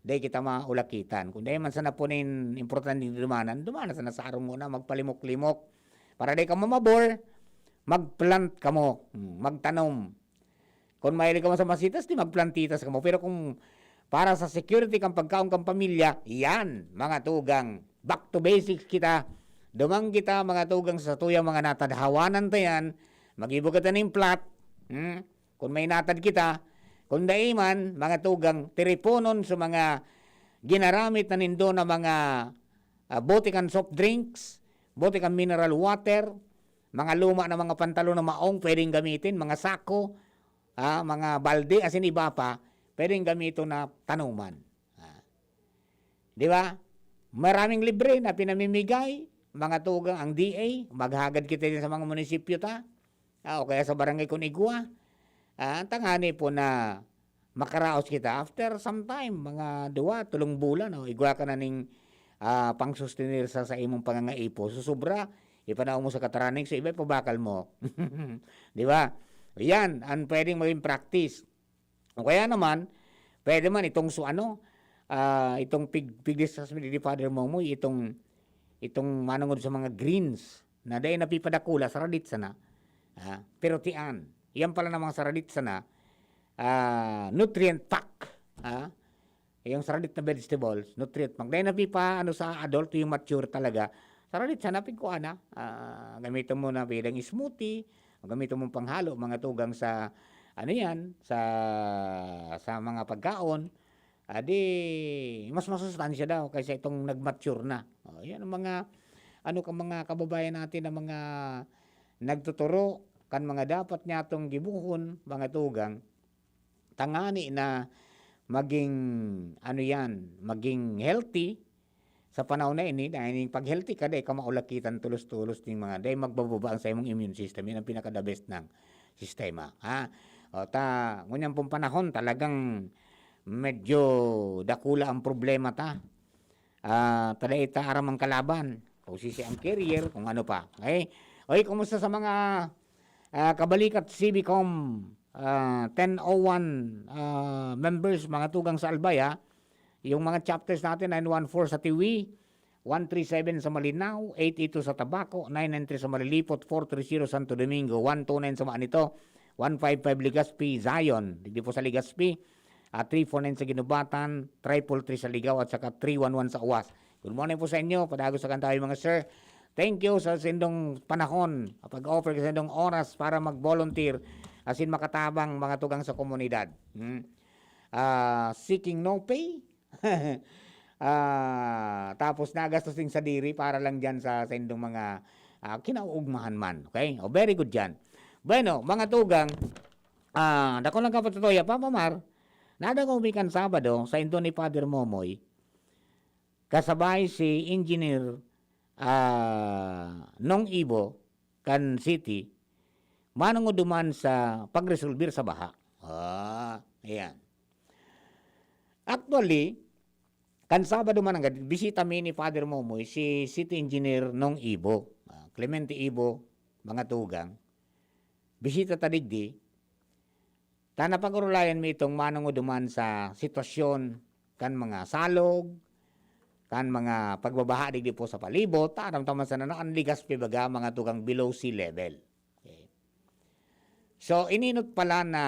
dai kita maulakitan. Kung dai man sana po nin importante dumanan, dumanan sana sa arong muna, magpalimok-limok. Para dai kamo mabor, mag-plant kamo, hmm, magtanom. Kung mahilig kamo sa masitas, di magplantitas kamo. Pero kung para sa security kan pagkaon kan pamilya, yan, mga tugang. Back to basics kita. Duman kita, mga tugang, sa tuyang mga natadhawanan ta yan. Mag-ibo kita nin plot. Hmm? Kung may natad kita, kung dai man, mga tugang, tiriponon sa mga ginaramit na nindo na mga, ah, bote kan soft drinks, bote kan mineral water, mga luma na mga pantalon na maong pwedeng gamitin, mga sako, ah, mga balde, asin iba pa, pwedeng gamiton na tanuman. Ah. Di ba? Maraming libre na pinamimigay, mga tugang ang D A, maghagad kita din sa mga munisipyo ta, ah, o kaya sa barangay kun igwa. Ah, tangani po na makaraos kita after some time, mga duwa, tulong bulan, o igwa ka na ning, ah, pangsustenir sa, sa imong pangangaipo. Susubra, ipanao mo sa kataraning, so iba ipabakal mo. Di ba? Yan, ang pwedeng maging practice. O kaya naman, pwede man itong su-, ano, ah, itong pig-, pig-discuss mi ni Father Momoy, itong, itong manungod sa mga greens na dai napipadakula, saradit sana. Ah, pero tiyan, yan pala namang saradit sana, ah, nutrient pack. Ah, yung saradit na vegetables, nutrient pack. Dai napipa-, ano, sa adult, yung mature talaga. Saradit sana, pigkuha na. Ah, gamiton mo na bilang smoothie, o gamiton mong panghalo, mga tugang sa, ano yan, sa, sa mga pagkaon. Ah, di, mas masustansya daw kaysa itong nag-mature na. O, yan ang mga, ano, ka mga kababayan natin na mga nagtuturo, kan mga dapat niyatong gibohon, mga tugang, tangani na maging, ano yan, maging healthy sa panahon na ini, na ining pag-healthy ka, dai ka maulakitan tulos-tulos ning mga, dai magbababa ang sa imong immune system. Yan ang pinaka-the best ng sistema, ha? O, ta, ngunyan pong panahon, talagang medyo dakula ang problema ta. Ah, ta dai ta aram ang kalaban, kung sisi ang carrier, kung ano pa. Okay? Oy, kumusta sa mga, ah, kabalikat C B com, ah, ten oh one, ah, members, mga tugang sa Albay, ha? Yung mga chapters natin, nine one four sa Tiwi, one three seven sa Malinao, eight eight two sa Tabaco, nine nine three sa Malilipot, four three zero Santo Domingo, one two nine sa Maanito, one five five Legazpi, Zion, digdi po sa Legazpi, at three four nine sa Ginubatan, triple three sa Ligao, at saka three one one sa Uwas. Good morning po sa inyo, padagos sa kantaway, mga sir. Thank you sa sindong panahon, pag-offer sa sindong oras para mag-volunteer, asin makatabang, mga tugang sa komunidad. Hmm. Ah, seeking no pay? Ah, tapos nagastos ding sadiri para lang diyan sa saindong mga, ah, kinaugmahan man. Okay? O, very good diyan. Bueno, mga tugang, ah, dako lang kapatutoya, Papa Mar, nadangog mi kan Sabado, saindo ni Father Momoy, kasabay si Engineer, ah, Nong Ibo, kan city, manungoduman sa pagresolbir sa baha. Ah, ayan. Actually, kan Sabado man nanggad, bisita mi ni Father Momoy, si City Engineer Nong Ibo, ah, Clemente Ibo, mga tugang. Bisita ta digdi, ta napag-orolayan mi itong manungoduman sa sitwasyon kan mga salog, kan mga pagbabaha digdi po sa palibot, ta aram ta man sana na ang Legazpi baga, mga tugang, below sea level. Okay. So, ininot pala na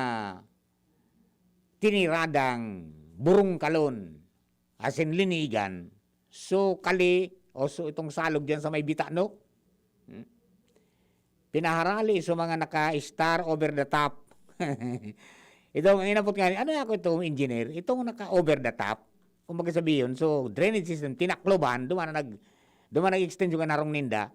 tiniradang burungkalon, asin linigan, so kali o so itong salog diyan sa may Bitano. Hmm? Pinaharali sa mga naka-star over the top. Itong inapot nga, ano ako itong engineer? Itong naka-over the top. Kung sabihin, so drainage system, tinakloban, duman na nag-, duman nag-extend yung narong ninda.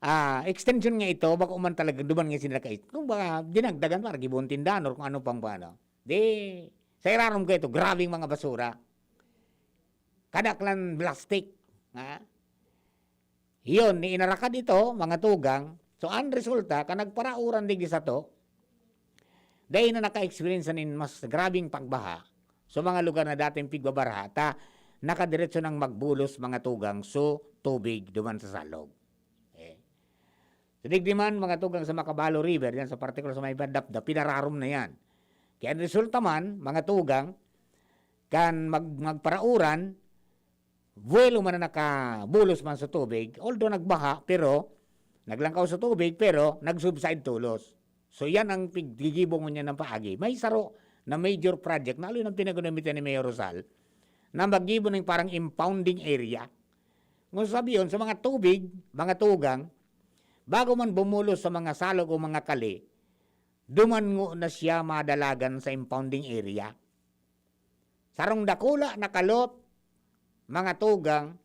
Ah, extension nga ito, bako man talaga duman nga sila kait-, kung baka dinagdagan para gibohon tindahan or kung ano pang paano. Di, sa irarom ko ito, grabing mga basura. Kadaklan plastic. Ha? Yun, ni inarakad ito, mga tugang. So, ang resulta, ka nagparauran digdi sato, dahil na naka-experience nin mas grabing pagbaha. So, mga lugar na dating pigbabaraha, ta, nakadiretso nang magbulos, mga tugang, so, tubig duman sa salog. Eh. So, digdi man, mga tugang sa Macabalo River, yan sa particular sa may Dapdap, pinararom na yan. Kaya ang resulta man, mga tugang, kan mag-, magparauran, buwelo man na nakabulos man sa tubig, although nagbaha, pero naglangkaw sa tubig, pero nag-subside tolos. So, yan ang pig-, gigibo ngunyan ng paagi. May saro na major project, na alun ang pinag-unamitan ni Mayor Rosal, na maggibo ng parang impounding area. Kung sabihin, sa mga tubig, mga tugang, bago man bumulos sa mga salog o mga kali, duman ngo na siya madalagan sa impounding area. Sarong dakula na kalot, mga tugang,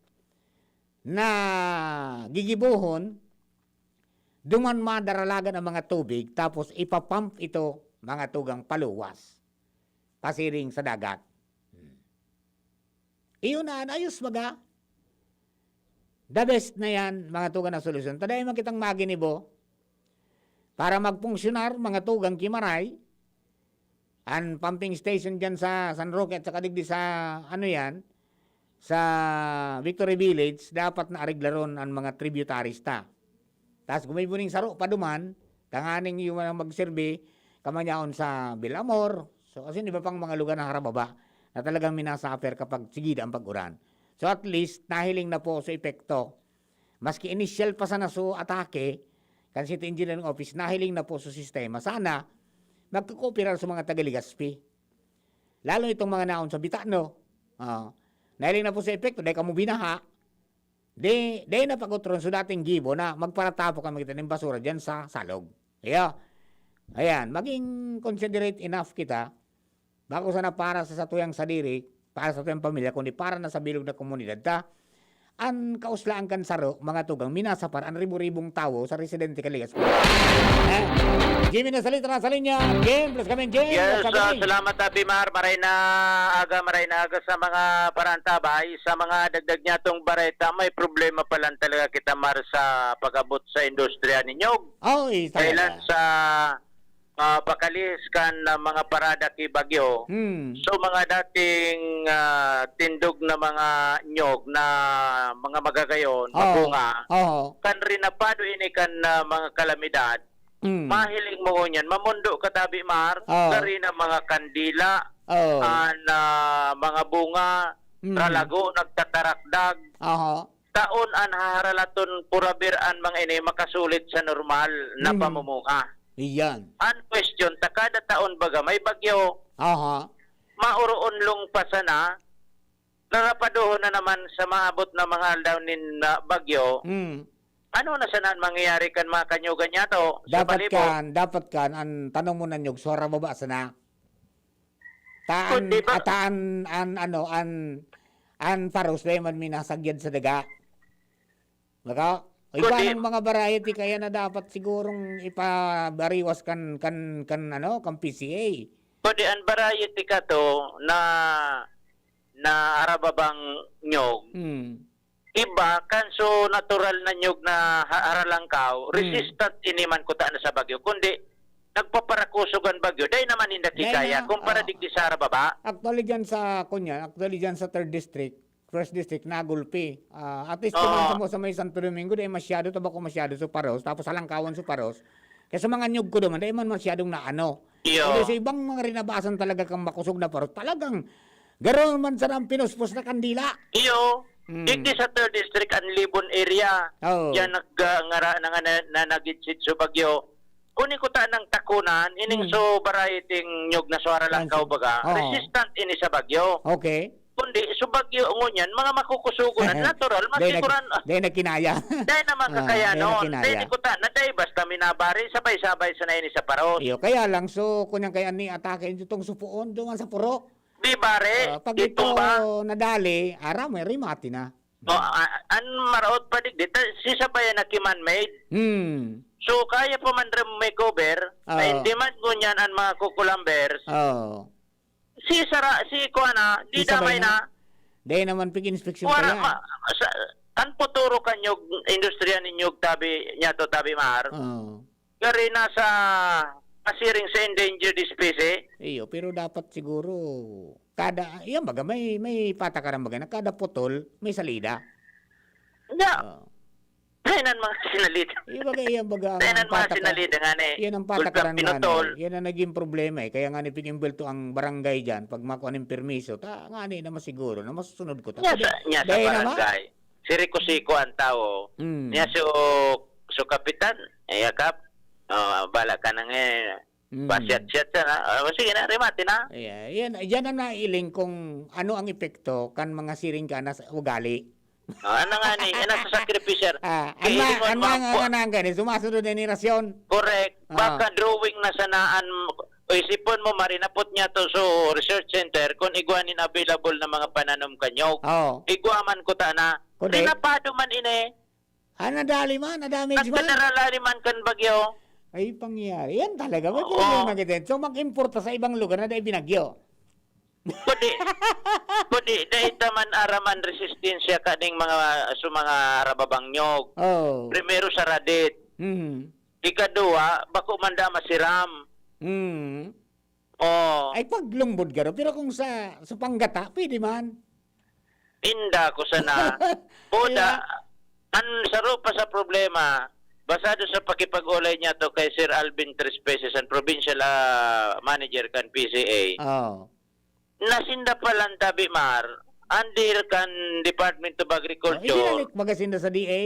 na gigibohon, duman madaralagan ang mga tubig, tapos ipapump ito, mga tugang, paluwas, pasiring sa dagat. Hmm. Iyon na, ayos baga. The best na yan, mga tugang, na solusyon. Ta dai man kitang maginibo para magpunksyonar, mga tugang, ki maray, an pumping station dyan sa San Roque at saka digdi sa, ano yan, sa Victory Village, dapat na areglaron an mga tributaries ta. Tas gumibo ning saro pa duman, tanganing yung mga magserbi, kamanyaon sa Belamor, so, as in, iba pang mga lugar na harababa na talagang minasuffer kapag sigida ang pag-uran. So, at least, nahiling na po sa epekto. Maski initial pa sana so atake, kan City Engineering Office, nahiling na po sa sistema. Sana, magkakooperar sa mga taga Legazpi. Lalo itong mga naon sa Bitano. Ah, nahiling na po sa epekto, dahil kamo binaha, di, di na pag-utron so dating gibo na magparatapo kami kita ng basura dyan sa salog. Kaya, ayan, maging considerate enough kita. Bako sana para sa satuyang sadiri, para sa satuyang pamilya, kundi para na sa bilog na komunidad ta. an kauslaan kan saro, mga tugang, minasapar an ribo-ribong tawo sa residente kan Legazpi. Eh, Jimmy na salita na sa linya. Jim, plus kami, Jim, Yes, plus kami. ah, salamat, Abimar. Maray na aga, maray na aga sa mga parantabay. Sa mga dagdag niya tong bareta, may problema pa lang talaga kita, Mar, sa pag-abot sa industriya ninyo. Oh, eh, Kailan talaga. sa ah, pakalihis kan, ah, mga parada ki Bagyo. Hmm. So, mga dating, ah, tindog na mga nyog na mga magagayon, Oo. mabunga, Oo. kan rinapado ini kan, ah, mga kalamidad, Hmm. mahiling mo ngunyan, mamundo ka tabi, Mar, Oo. dari na mga kandila, Oo. an, ah, mga bunga, Hmm. ralago, nagtatarakdag. Aha. Taon an haharalaton purabir an mga ini makasulit sa normal na Mhm. pamumuha. Iyan. An question ta, kada taon baga may bagyo, Aha. maoroonlong pa sana, rarapadohon na naman sa maabot na mga aldaw nin, ah, bagyo. Mm. Ano na sana an mangyayari kan mga kanyugan niyato sa Dapat palibot? kan, dapat kan, an tanong mo na nyog, suara baba sana. Ta an, Kundi ba ata an, an ano, an, an paros dai man minasagyad sa daga. Baka, iba Kundi ng mga variety kaya na dapat sigurong ipabariwas kan, kan, kan ano, kan P C A. Kundi an variety ka to na, na arababang nyog, Hmm. iba kan so natural na nyog na ha-, haralangkaw, Hmm. resistant ini man kuta na sa bagyo. Kundi, nagpaparakusog an bagyo, dai naman ninda Dai kikaya na, kumpara oo. digdi sa harababa. Actually, dyan sa, kunyan, actually, dyan sa third district, first district, nagulpi. Ah, at least, Oo. kuman sa mo sa may Santo Domingo, dai masyado, tabako masyado sa paros, tapos halangkawan sa paros. Kaya sa mga nyug ko naman, dai man masyadong naano. Iyo. Pero sa ibang mga rinabasan talaga kang makusog na paros, talagang garo man sana ang pinuspos na kandila. Iyo. Mm. Digdi sa third district, an Libon area. Oo. Diyan nag, ah, ngara na nga na, na nagitsit sa bagyo. Kunin ko ta nang takunan, ining Mm. so variety nyog na suara lang Pansin. kaubaga. Oo. Resistant ini sa bagyo. Okay. Kundi, so bagyo ngunyan, mga makukusugon na natural, Dahil nag-, masiguran, ah, dahil nagkinaya. dahil naman Ah, kakayanon. dahil nagkinaya. Dahil di ko ta, na dahil basta minabari, sabay-sabay sa na ini sa paros. Iyo, kaya lang, so, kunyang kaya ni atake, itong supuon, doon sa puro. Di bare, Ah, pag itong ito ba? nadali, ara, may rimati na. No, a-, an maraot pa digdi, ta-, si sabayan na ki man-made. Hmm. So, kaya pa man rin makeover, na Oo. in demand ngunyan an mga kukulambers, Oo. si sara-, si kuha na, di Di sabay damay na. na. Dai naman pig-inspeksyon Wala, kaya. ma-, sa, an puturo kan nyog, industriya nin nyog tabi, niya to, tabi, Mar. Oo. Gari na sa kasiring sa endangered species. Iyo, pero dapat siguro, kada, yan baga, may, may patakaran baga na kada putol, may salida. Nga. Oo. Kaya nan mga sinalida. Iyo, baga, yan baga, ang, Kaya nan ang mga pataka-, sinalida nga ni yan ang Gulpi ang patakaran nga pinutol. ni, yan ang naging problema eh. Kaya nga ni, pinimbulto ang barangay dyan, pag makuha ng permiso, ta, nga ni na masiguro, na masusunod ko. Ta, Nya sa, nya sa dahil naman, barangay. Siriko-siko ang tao. Mm. Nya so, so kapitan, eh, yakap, ah, bala ka nang, eh, Mm. pasyat-syat siya na. Ah, sige na, remate na. Yeah, yan, yan ang nailing kung ano ang epekto kan mga siring ka na sa ugali. Ah, ano nga ni, eh, nasa sakripisyo. Ah, Kaya ang ma-, hindi mo ang ma-, ma-, ang ananggan, eh, sumasunod na henerasyon. Correct. Ah. Baka drawing na sana an, o isipon mo, marinapot niya to, so, research center, kung igwa nin available na mga pananom kanyog. Oo. Igwa man kuta na. Correct. Rinapado man ini. Ah, nadali man, na-damage man. Nagkadaralali man kan bagyo. Ay, pangyari. Yan talaga, may Oo. problema kita. So, mag-importa sa ibang lugar na dahil binagyo. Pwede, pwede, dahil ta man araman resistensya kaning mga, sa mga rababang nyog. Oo. Primero sa radit. Mhm. Ikaduwa, bako man da masiram. Mhm. Oo. Ay, pag lungkod garo, pero kung sa, sa panggata, pwede man. Inda ko sana. Buda, Kaya an saro pa sa problema, basado sa pakipag-ulay niya to kay Sir Alvin Trespeces, ang provincial, ah, manager kan P C A. Oo. Nasinda pa lang tabi, Mar, under kan Department of Oh, Agriculture. Ibinalik baga sinda sa D A?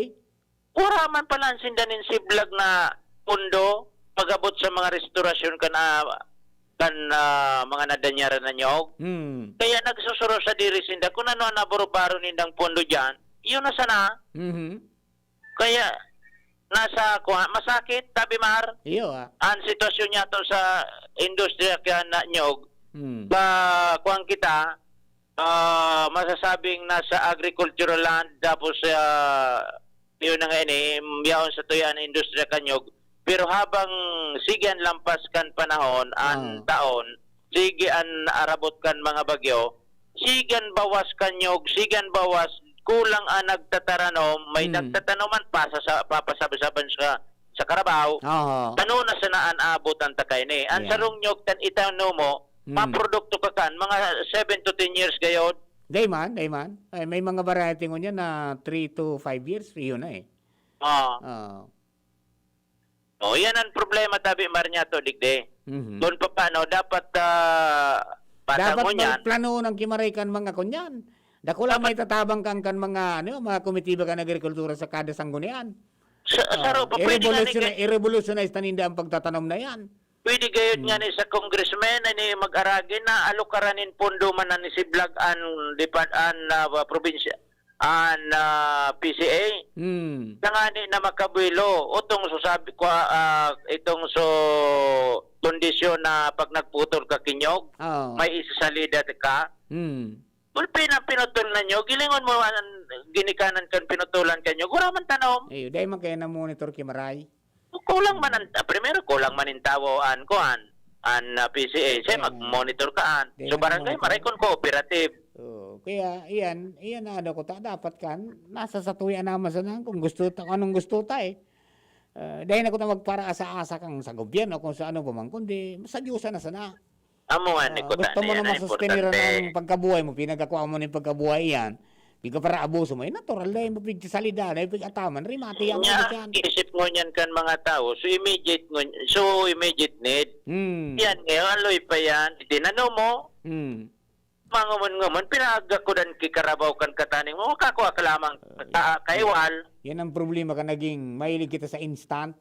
Wara man pala sinda nin siblag na pondo pag-abot sa mga restorasyon kan, ah, kan, ah, mga nadanyaran na niyog. Hmm. Kaya nagsusuro sa diri sinda kung ano ang nabaro-baro nindang pondo diyan, yun na sana. Mhm. Kaya nasa, kuha, masakit, tabi, Mar. Iyo, ah. Ang sitwasyon niya to sa industriya kaya na niyog, Hmm. ba, kuwan kita, ah, masasabing nasa agricultural land, tapos, ah, yun na nga ini, yaon sa tuya an industriya kan nyog. Pero habang sige an lampas kan panahon, an Ah. taon, sige an arabot kan mga bagyo, sige an bawas kan nyog, sige an bawas, kulang an nagtataranom, may Hmm. nagtatanoman, pasa sa, papasabsaban sa, sa karabaw. Oo. Ano na sana an abot an takay ni? An Yeah. sarong nyog kan itanomo, Hmm. maprodukto ka kan, mga seven to ten years gayod. Dai man, dai man. Ay, may mga variety ngunyan na three to five years, iyon na eh. Oo. Oo. Oh, yan ang problema, tabi, Mar, niya to, digdi. Mhm. Kung paano, dapat, ah, Dapat patang ngunyan. magplano ng kimaray kan mga kunyan. Dakula Dapat may tatabang kan, kan mga, ano, mga komitiba kan agrikultura sa kada sanggunian. Sa, sa Ah, ro, pa, pwede nga ni i-revolutionize, kay i-revolutionize na ninda ang pagtatanom na yan. Pwede gayod Hmm. nga ni sa congressman, ani mag-aragi na alukaran nin pondo man na ni si Blag an, di pa, an, ah, probinsya, an, ah, P C A. Hmm. Nangani na makabuelo. Otong so sabi ko, ah, itong so kondisyon na pag nagputol ka kinyog, Oo. may isasalida ka. Hmm. Gulpi na pinutol na nyo, gilingon mo an ginikanan kan pinutulan kan nyo, gura man tanom. Iyo, dai man kaya na-monitor ki Maray. Kulang man ang, ah, primero, kulang man in tawo an, kuan, an, ah, P C A. Siya Kaya nga. mag-monitor ka an. Dai So, man barangay, ma-monitor. maray kun cooperative. Oo, kaya iyan, iyan na ano ko ta, dapat kan, nasa satuya naman sana kung gusto ta, kung anong gusto ta eh. Ah, dai na ko ta magparaasa-asa kang sa gobyerno, kung sa ano pa man, kundi sa Diyosa na sana. Amo nga ni Ah, kuta gusto mo niya na na masustener importante. ang pagkabuhay mo, pinagkakuha mo na yung pagkabuhay yan, pigka para abuso mo, eh, natural na yung pigsalida na yung pig-ataman, rimati ang Nya, mga dyan. isip ngunyan kan mga tao, so immediate ngun-, so immediate need. Hmm. Yan ngayon, aloy pa yan, itinano mo, Hmm. manguman-nguman, pinagakudan ki karabaw kan kataning mo, kakua ka lamang Ah, ka, kaiwal. Yan ang problema ka naging mahilig kita sa instant.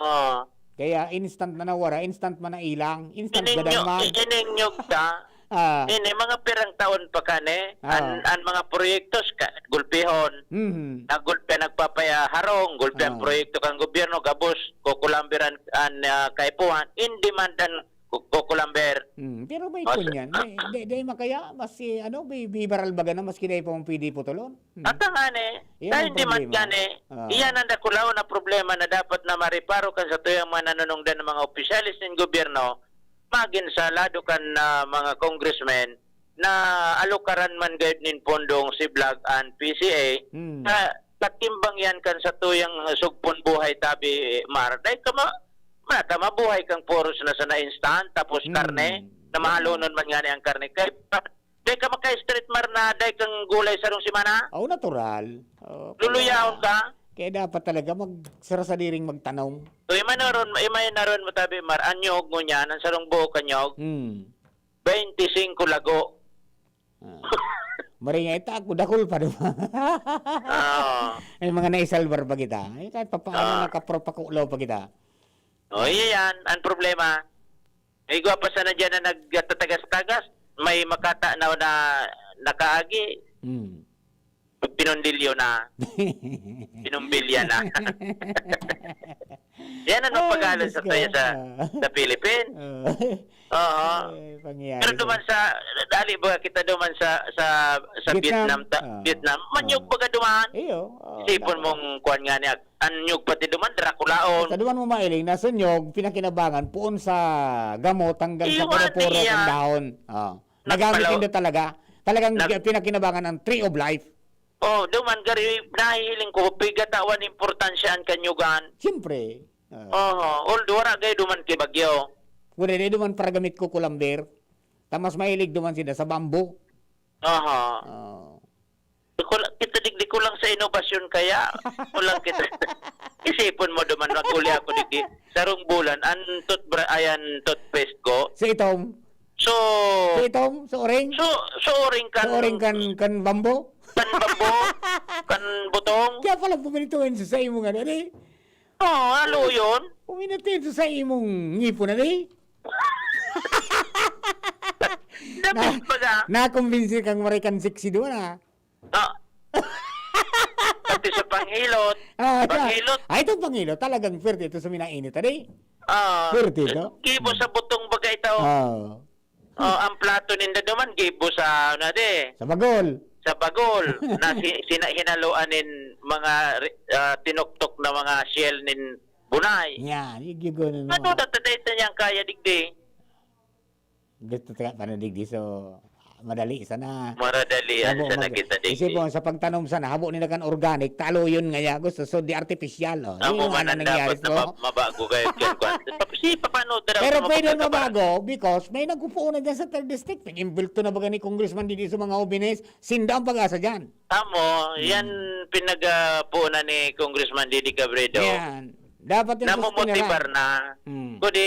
Oo. Kaya instant na nawara, instant man na ilang, instant Ining gadan nyo, man. i-, ining nyog ta, Ah. ini mga pirang taon pa ka ni, an, Ah. an mga proyektos ka, gulpihon, Mhm. nagulpi, nagpapayaharong, gulpi ang Ah. proyekto kang gobyerno, gabos, kukulambiran, an, ah, kaipuhan, in demand an ku-, kukulamber. Hmm, pero may Mas punyan, may, di, di makaya, mas si, ano, may, may baral baga na, mas kinaya pa mong pwede putulon. Hmm. At ang ani, Iyan dahil ang di man problema. gani, Ah. iyan ang dakulaon na problema na dapat na mareparo kan satuyang mga nanunungdan ng mga opisyales nin gobyerno, magin sa lado kan, ah, mga congressmen na alukaran man gayud nin pondong si Blag an P C A, Hmm. na katimbang yan kan satuyang sugpon buhay tabi, Mar. Dahil ka ma-, mata, mabuhay kang puros na sana instant, tapos Hmm. karne, na Yan. mahalonon man ngani ang karne. Kay Dai ka maka-street mar na dai kang gulay sarong semana? Oh, natural. Oh, Luluyaon kaya, ka? kaya dapat talaga magsarasadiring magtanom. So, imay na ron, imay na ron mo tabi, Mar, an nyog ngunyan, an sarong buok kan nyog, Hmm. twenty-five lago. Ah. Maringay ta ako, dakul pa naman. Oo. May mga naisalbar pa kita. Eh, kahit papaano Ah. nakapropakulaw pa kita. Oh, iya yan, ang problema. May igwa pa sana diyan na nagtatagas-tagas, may makata na, na nakaagi, Hmm. pinundilyo na, pinumbilya na. Yan ang Ay, pag-aaral Diyos sa ko. tayo sa, Ah. sa Philippines. Ah. Oo. Ay, pangyayari Pero sa duman sa, dali ba kita duman sa, sa, sa Vietnam. Vietnam, ta-, Ah. Vietnam, manyog Ah. baga duman. Iyo. Oh, Isipon nako. mong kuwan nga niya, An nyog pati duman, Draculaon. Sa duman mo mailing, na sa nyog, pinakinabangan, poon sa gamot hanggang sa Iyo nga puro-puro niya. kan dahon. Oh. Nagamit Nagpalaw-, nindo talaga. Talagang nag- pinakinabangan ang Tree of Life. Oh, duman, gari, nahihiling ko, pigatawan importansya an kanyugan. Siyempre. Ah. Oho, although wala kayo duman kay Bagyo. Wala na duman para gamit ko kulamber. Tamas mahilig duman sila sa bamboo. Oho. Oh. Kulang, kita digdi kulang sa inobasyon kaya. Kulang kita. Isipon mo duman, mag-uli ako digdi. Sarong bulan, an toothbrush, ay, an toothpaste ko. Sa itom? So, Sa itom? Sa oring? so, so oring kan, Sa oring kan, kan bambo? kan bambo, kan butong. Kaya pala puminituhin sa, sa imo nga, dali. Oo, alo yun. Puminituhin sa, sa imong ngipon, dali. Dapat Na, baga. nakumbinsi kang marikan sexy doon, ah. Ah. Pati sa panghilot. Ah, ta-, Panghilot. ah, itong panghilot, talagang pwerte ito sa minainit, adi? Ah. Pwerte ito. Kibo sa butong bagay ito. Ah. Oh, ang plato ninda duman, gibo sa, ano, di? Sa bagol. Sa bagol, na si-, sina-, hinaluan nin mga ri-, ah, tinuktok na mga shell nin bunay. Yan, yung gigo na Ano, naman. Tatatayin niyang kaya, digdi? Gusto tayo panadigdi, so, madali sana. Maradali yan Abo, sana mag-, kita, digdi. Isipon, sa pagtanom sana, habo nila kan organic, talo yun nga ya, gusto, so, di artificial, oh. Amo Yun ang man ang nangyari, dapat na so. ma-, mabago kayo, kaya kwan. Si, paano, tara, Pero sa pwede mababa? mabago because may nagpupuon na dyan sa third district. Nag-imbulto na baga ni Congressman Didi sa mga hobines, sinda ang pag-asa dyan. Amo, Hmm. yan pinag-, ah, puunan ni Congressman Didi Cabredo. Yan. Dapat yung Namomotibar sustenerahan. na. Hmm. Kundi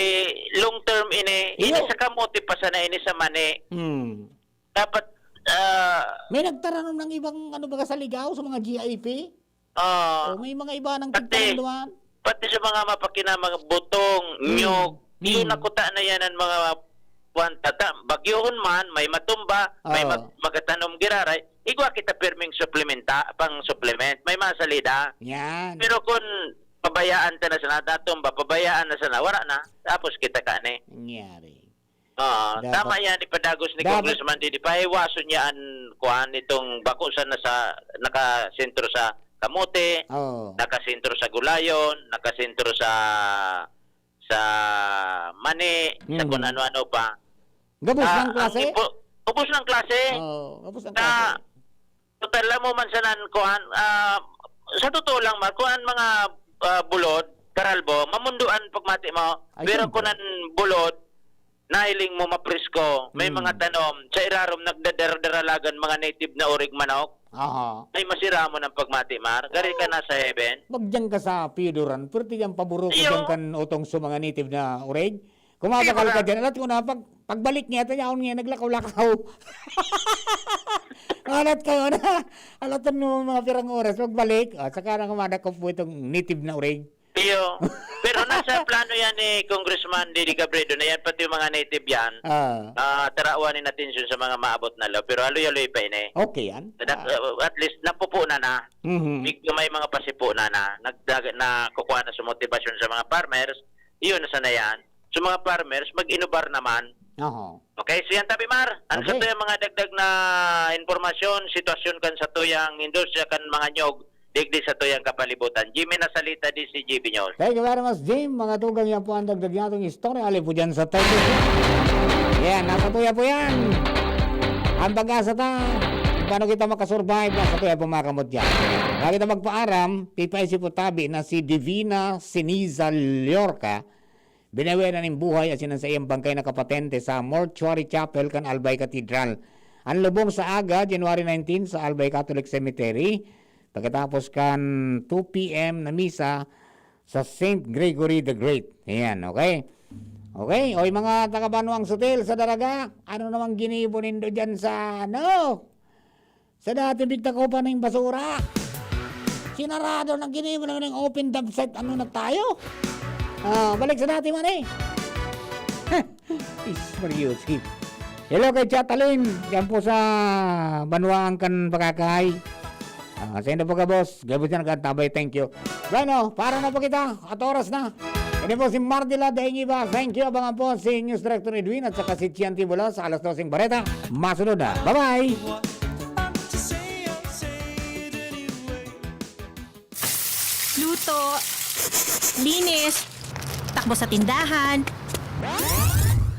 long term ini, Iyo. ini sa kamote pa sana ini sa mani. Hmm. Dapat, ah, May nagtaranom ng ibang, ano, baga sa Ligao, sa mga G I P? Ah, O, may mga iba nang pati, tigtaranom duman. pati sa mga mapakinang mga butong, Hmm. nyog, Hmm. yun nakuta na yan ang mga kwan, tata-, bagyohon man, may matumba, may Oo. mag-, magatanom giraray, igwa kita pirming suplementa, pang supplement, may masalida. Yan. Pero kung pabayaan ta na sana, natumba, pabayaan na sana, wala na, tapos kita ka ni. Nangyari. Oo, Dapat tama yan, ipadagos ni dapat Congressman Didi. Pahiwason niya an, kuwan, itong bako sana sa, nakasentro sa kamote, Oo. nakasentro sa gulayon, nakasentro sa, sa mani, sa Mm. kung ano-ano pa. Gabos Ah, ng ang klase? ipo-, ubos ng klase. Oo, gabos ng Na klase. Total, alam mo man sanan, kuan, ah, sa totoo lang, ma-, kuan, mga, ah, bulod, karalbo, mamundoan pagmati mo. Ay, Pero siyempre. kunan bulod, nahiling mo mapresko, may Hmm. mga tanom, sa irarom nagdadaradaralagan mga native na urig manok. Aha. Ay, masira mo ng pagmati, Mar. Gari ka Oo. na sa heaven. Magdiyan ka sa Pioduran, pwerte diyan paburuko Iyo. diyan kan utong sa mga native na urig. Kumabakal Di ba? ka dyan. Alat ko na, pag, pagbalik niya, ito niya, niya, naglakaw-lakaw. Alat kayo na. Alat mo mga pirang oras, pagbalik, ah, saka na kumadakop po itong native na uring. Iyo. Pero nasa plano yan ni Congressman Didi Cabredo na yan, pati yung mga native yan. Ah. Ah, tarawan in atensyon sa mga maabot na law. Pero aloy-aloy pa ini. Okay yan. Dak-, Ah. uh, at least, napupunan na. Mhm. Medyo may mga pasipunan na. Nag-, nag-, nakukuha na sa motibasyon sa mga farmers. Iyon, nasa na yan. So, mga farmers, mag-inubar naman. Oho. Okay, so yan, Tabi Mar. Ang Okay. sa tuyang mga dagdag na impormasyon, sitwasyon kan sa tuyang industriya kan mga nyog, digdi sa tuyang kapalibutan. Jimmy Nasalita, D C G B News. Thank you very much, Jim. Mga tugang, yan po ang dagdag nating istorya. Ali po dyan sa thirty. Yan, nasa tuya po yan. Ang pag-asa ta, paano kita makasurvive, nasa tuya po, mga kamot dyan. Bago kita magpaaram, pipaisip po tabi na si Divina Siniza Llorca, binawian na nin buhay asin ang saiyang bangkay nakapatente sa Mortuary Chapel kan Albay Cathedral. Ang lubong sa aga, January nineteen, sa Albay Catholic Cemetery, pagkatapos kan two P M na misa sa Saint Gregory the Great. Ayan, okay? Okay, oy, mga taga Banwang Sutil sa Daraga, ano namang ginibo nindo dyan sa, ano? Sa dati, bigtakopan na yung basura. Sinarado na, ginibo na ng open dump site. Ano na tayo? Ah, balik sa dati man eh. Is Mariusip. Hello kay Chatalin. Yan po sa Banwaan kan Pakakahay. Ah, sa inyo po ka, boss. Gabos na nagkatabay. Thank you. Bueno, para na po kita. At oras na. Ini po si Mardila Daingiba. Thank you. Abangan po si News Director Edwin at saka si Chian Tibulo sa alas doseng bareta. Masunod na. Bye-bye! Luto, linis, takbo sa tindahan.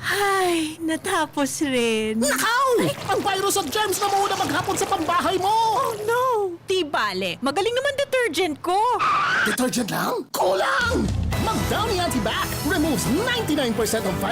Ay, natapos rin. Nakaw! Ay! Ang virus at germs na muna maghapon sa pambahay mo! Oh no! Di bale, magaling naman detergent ko. Detergent lang? Kulang! Mag Downy Antibac removes ninety-nine percent of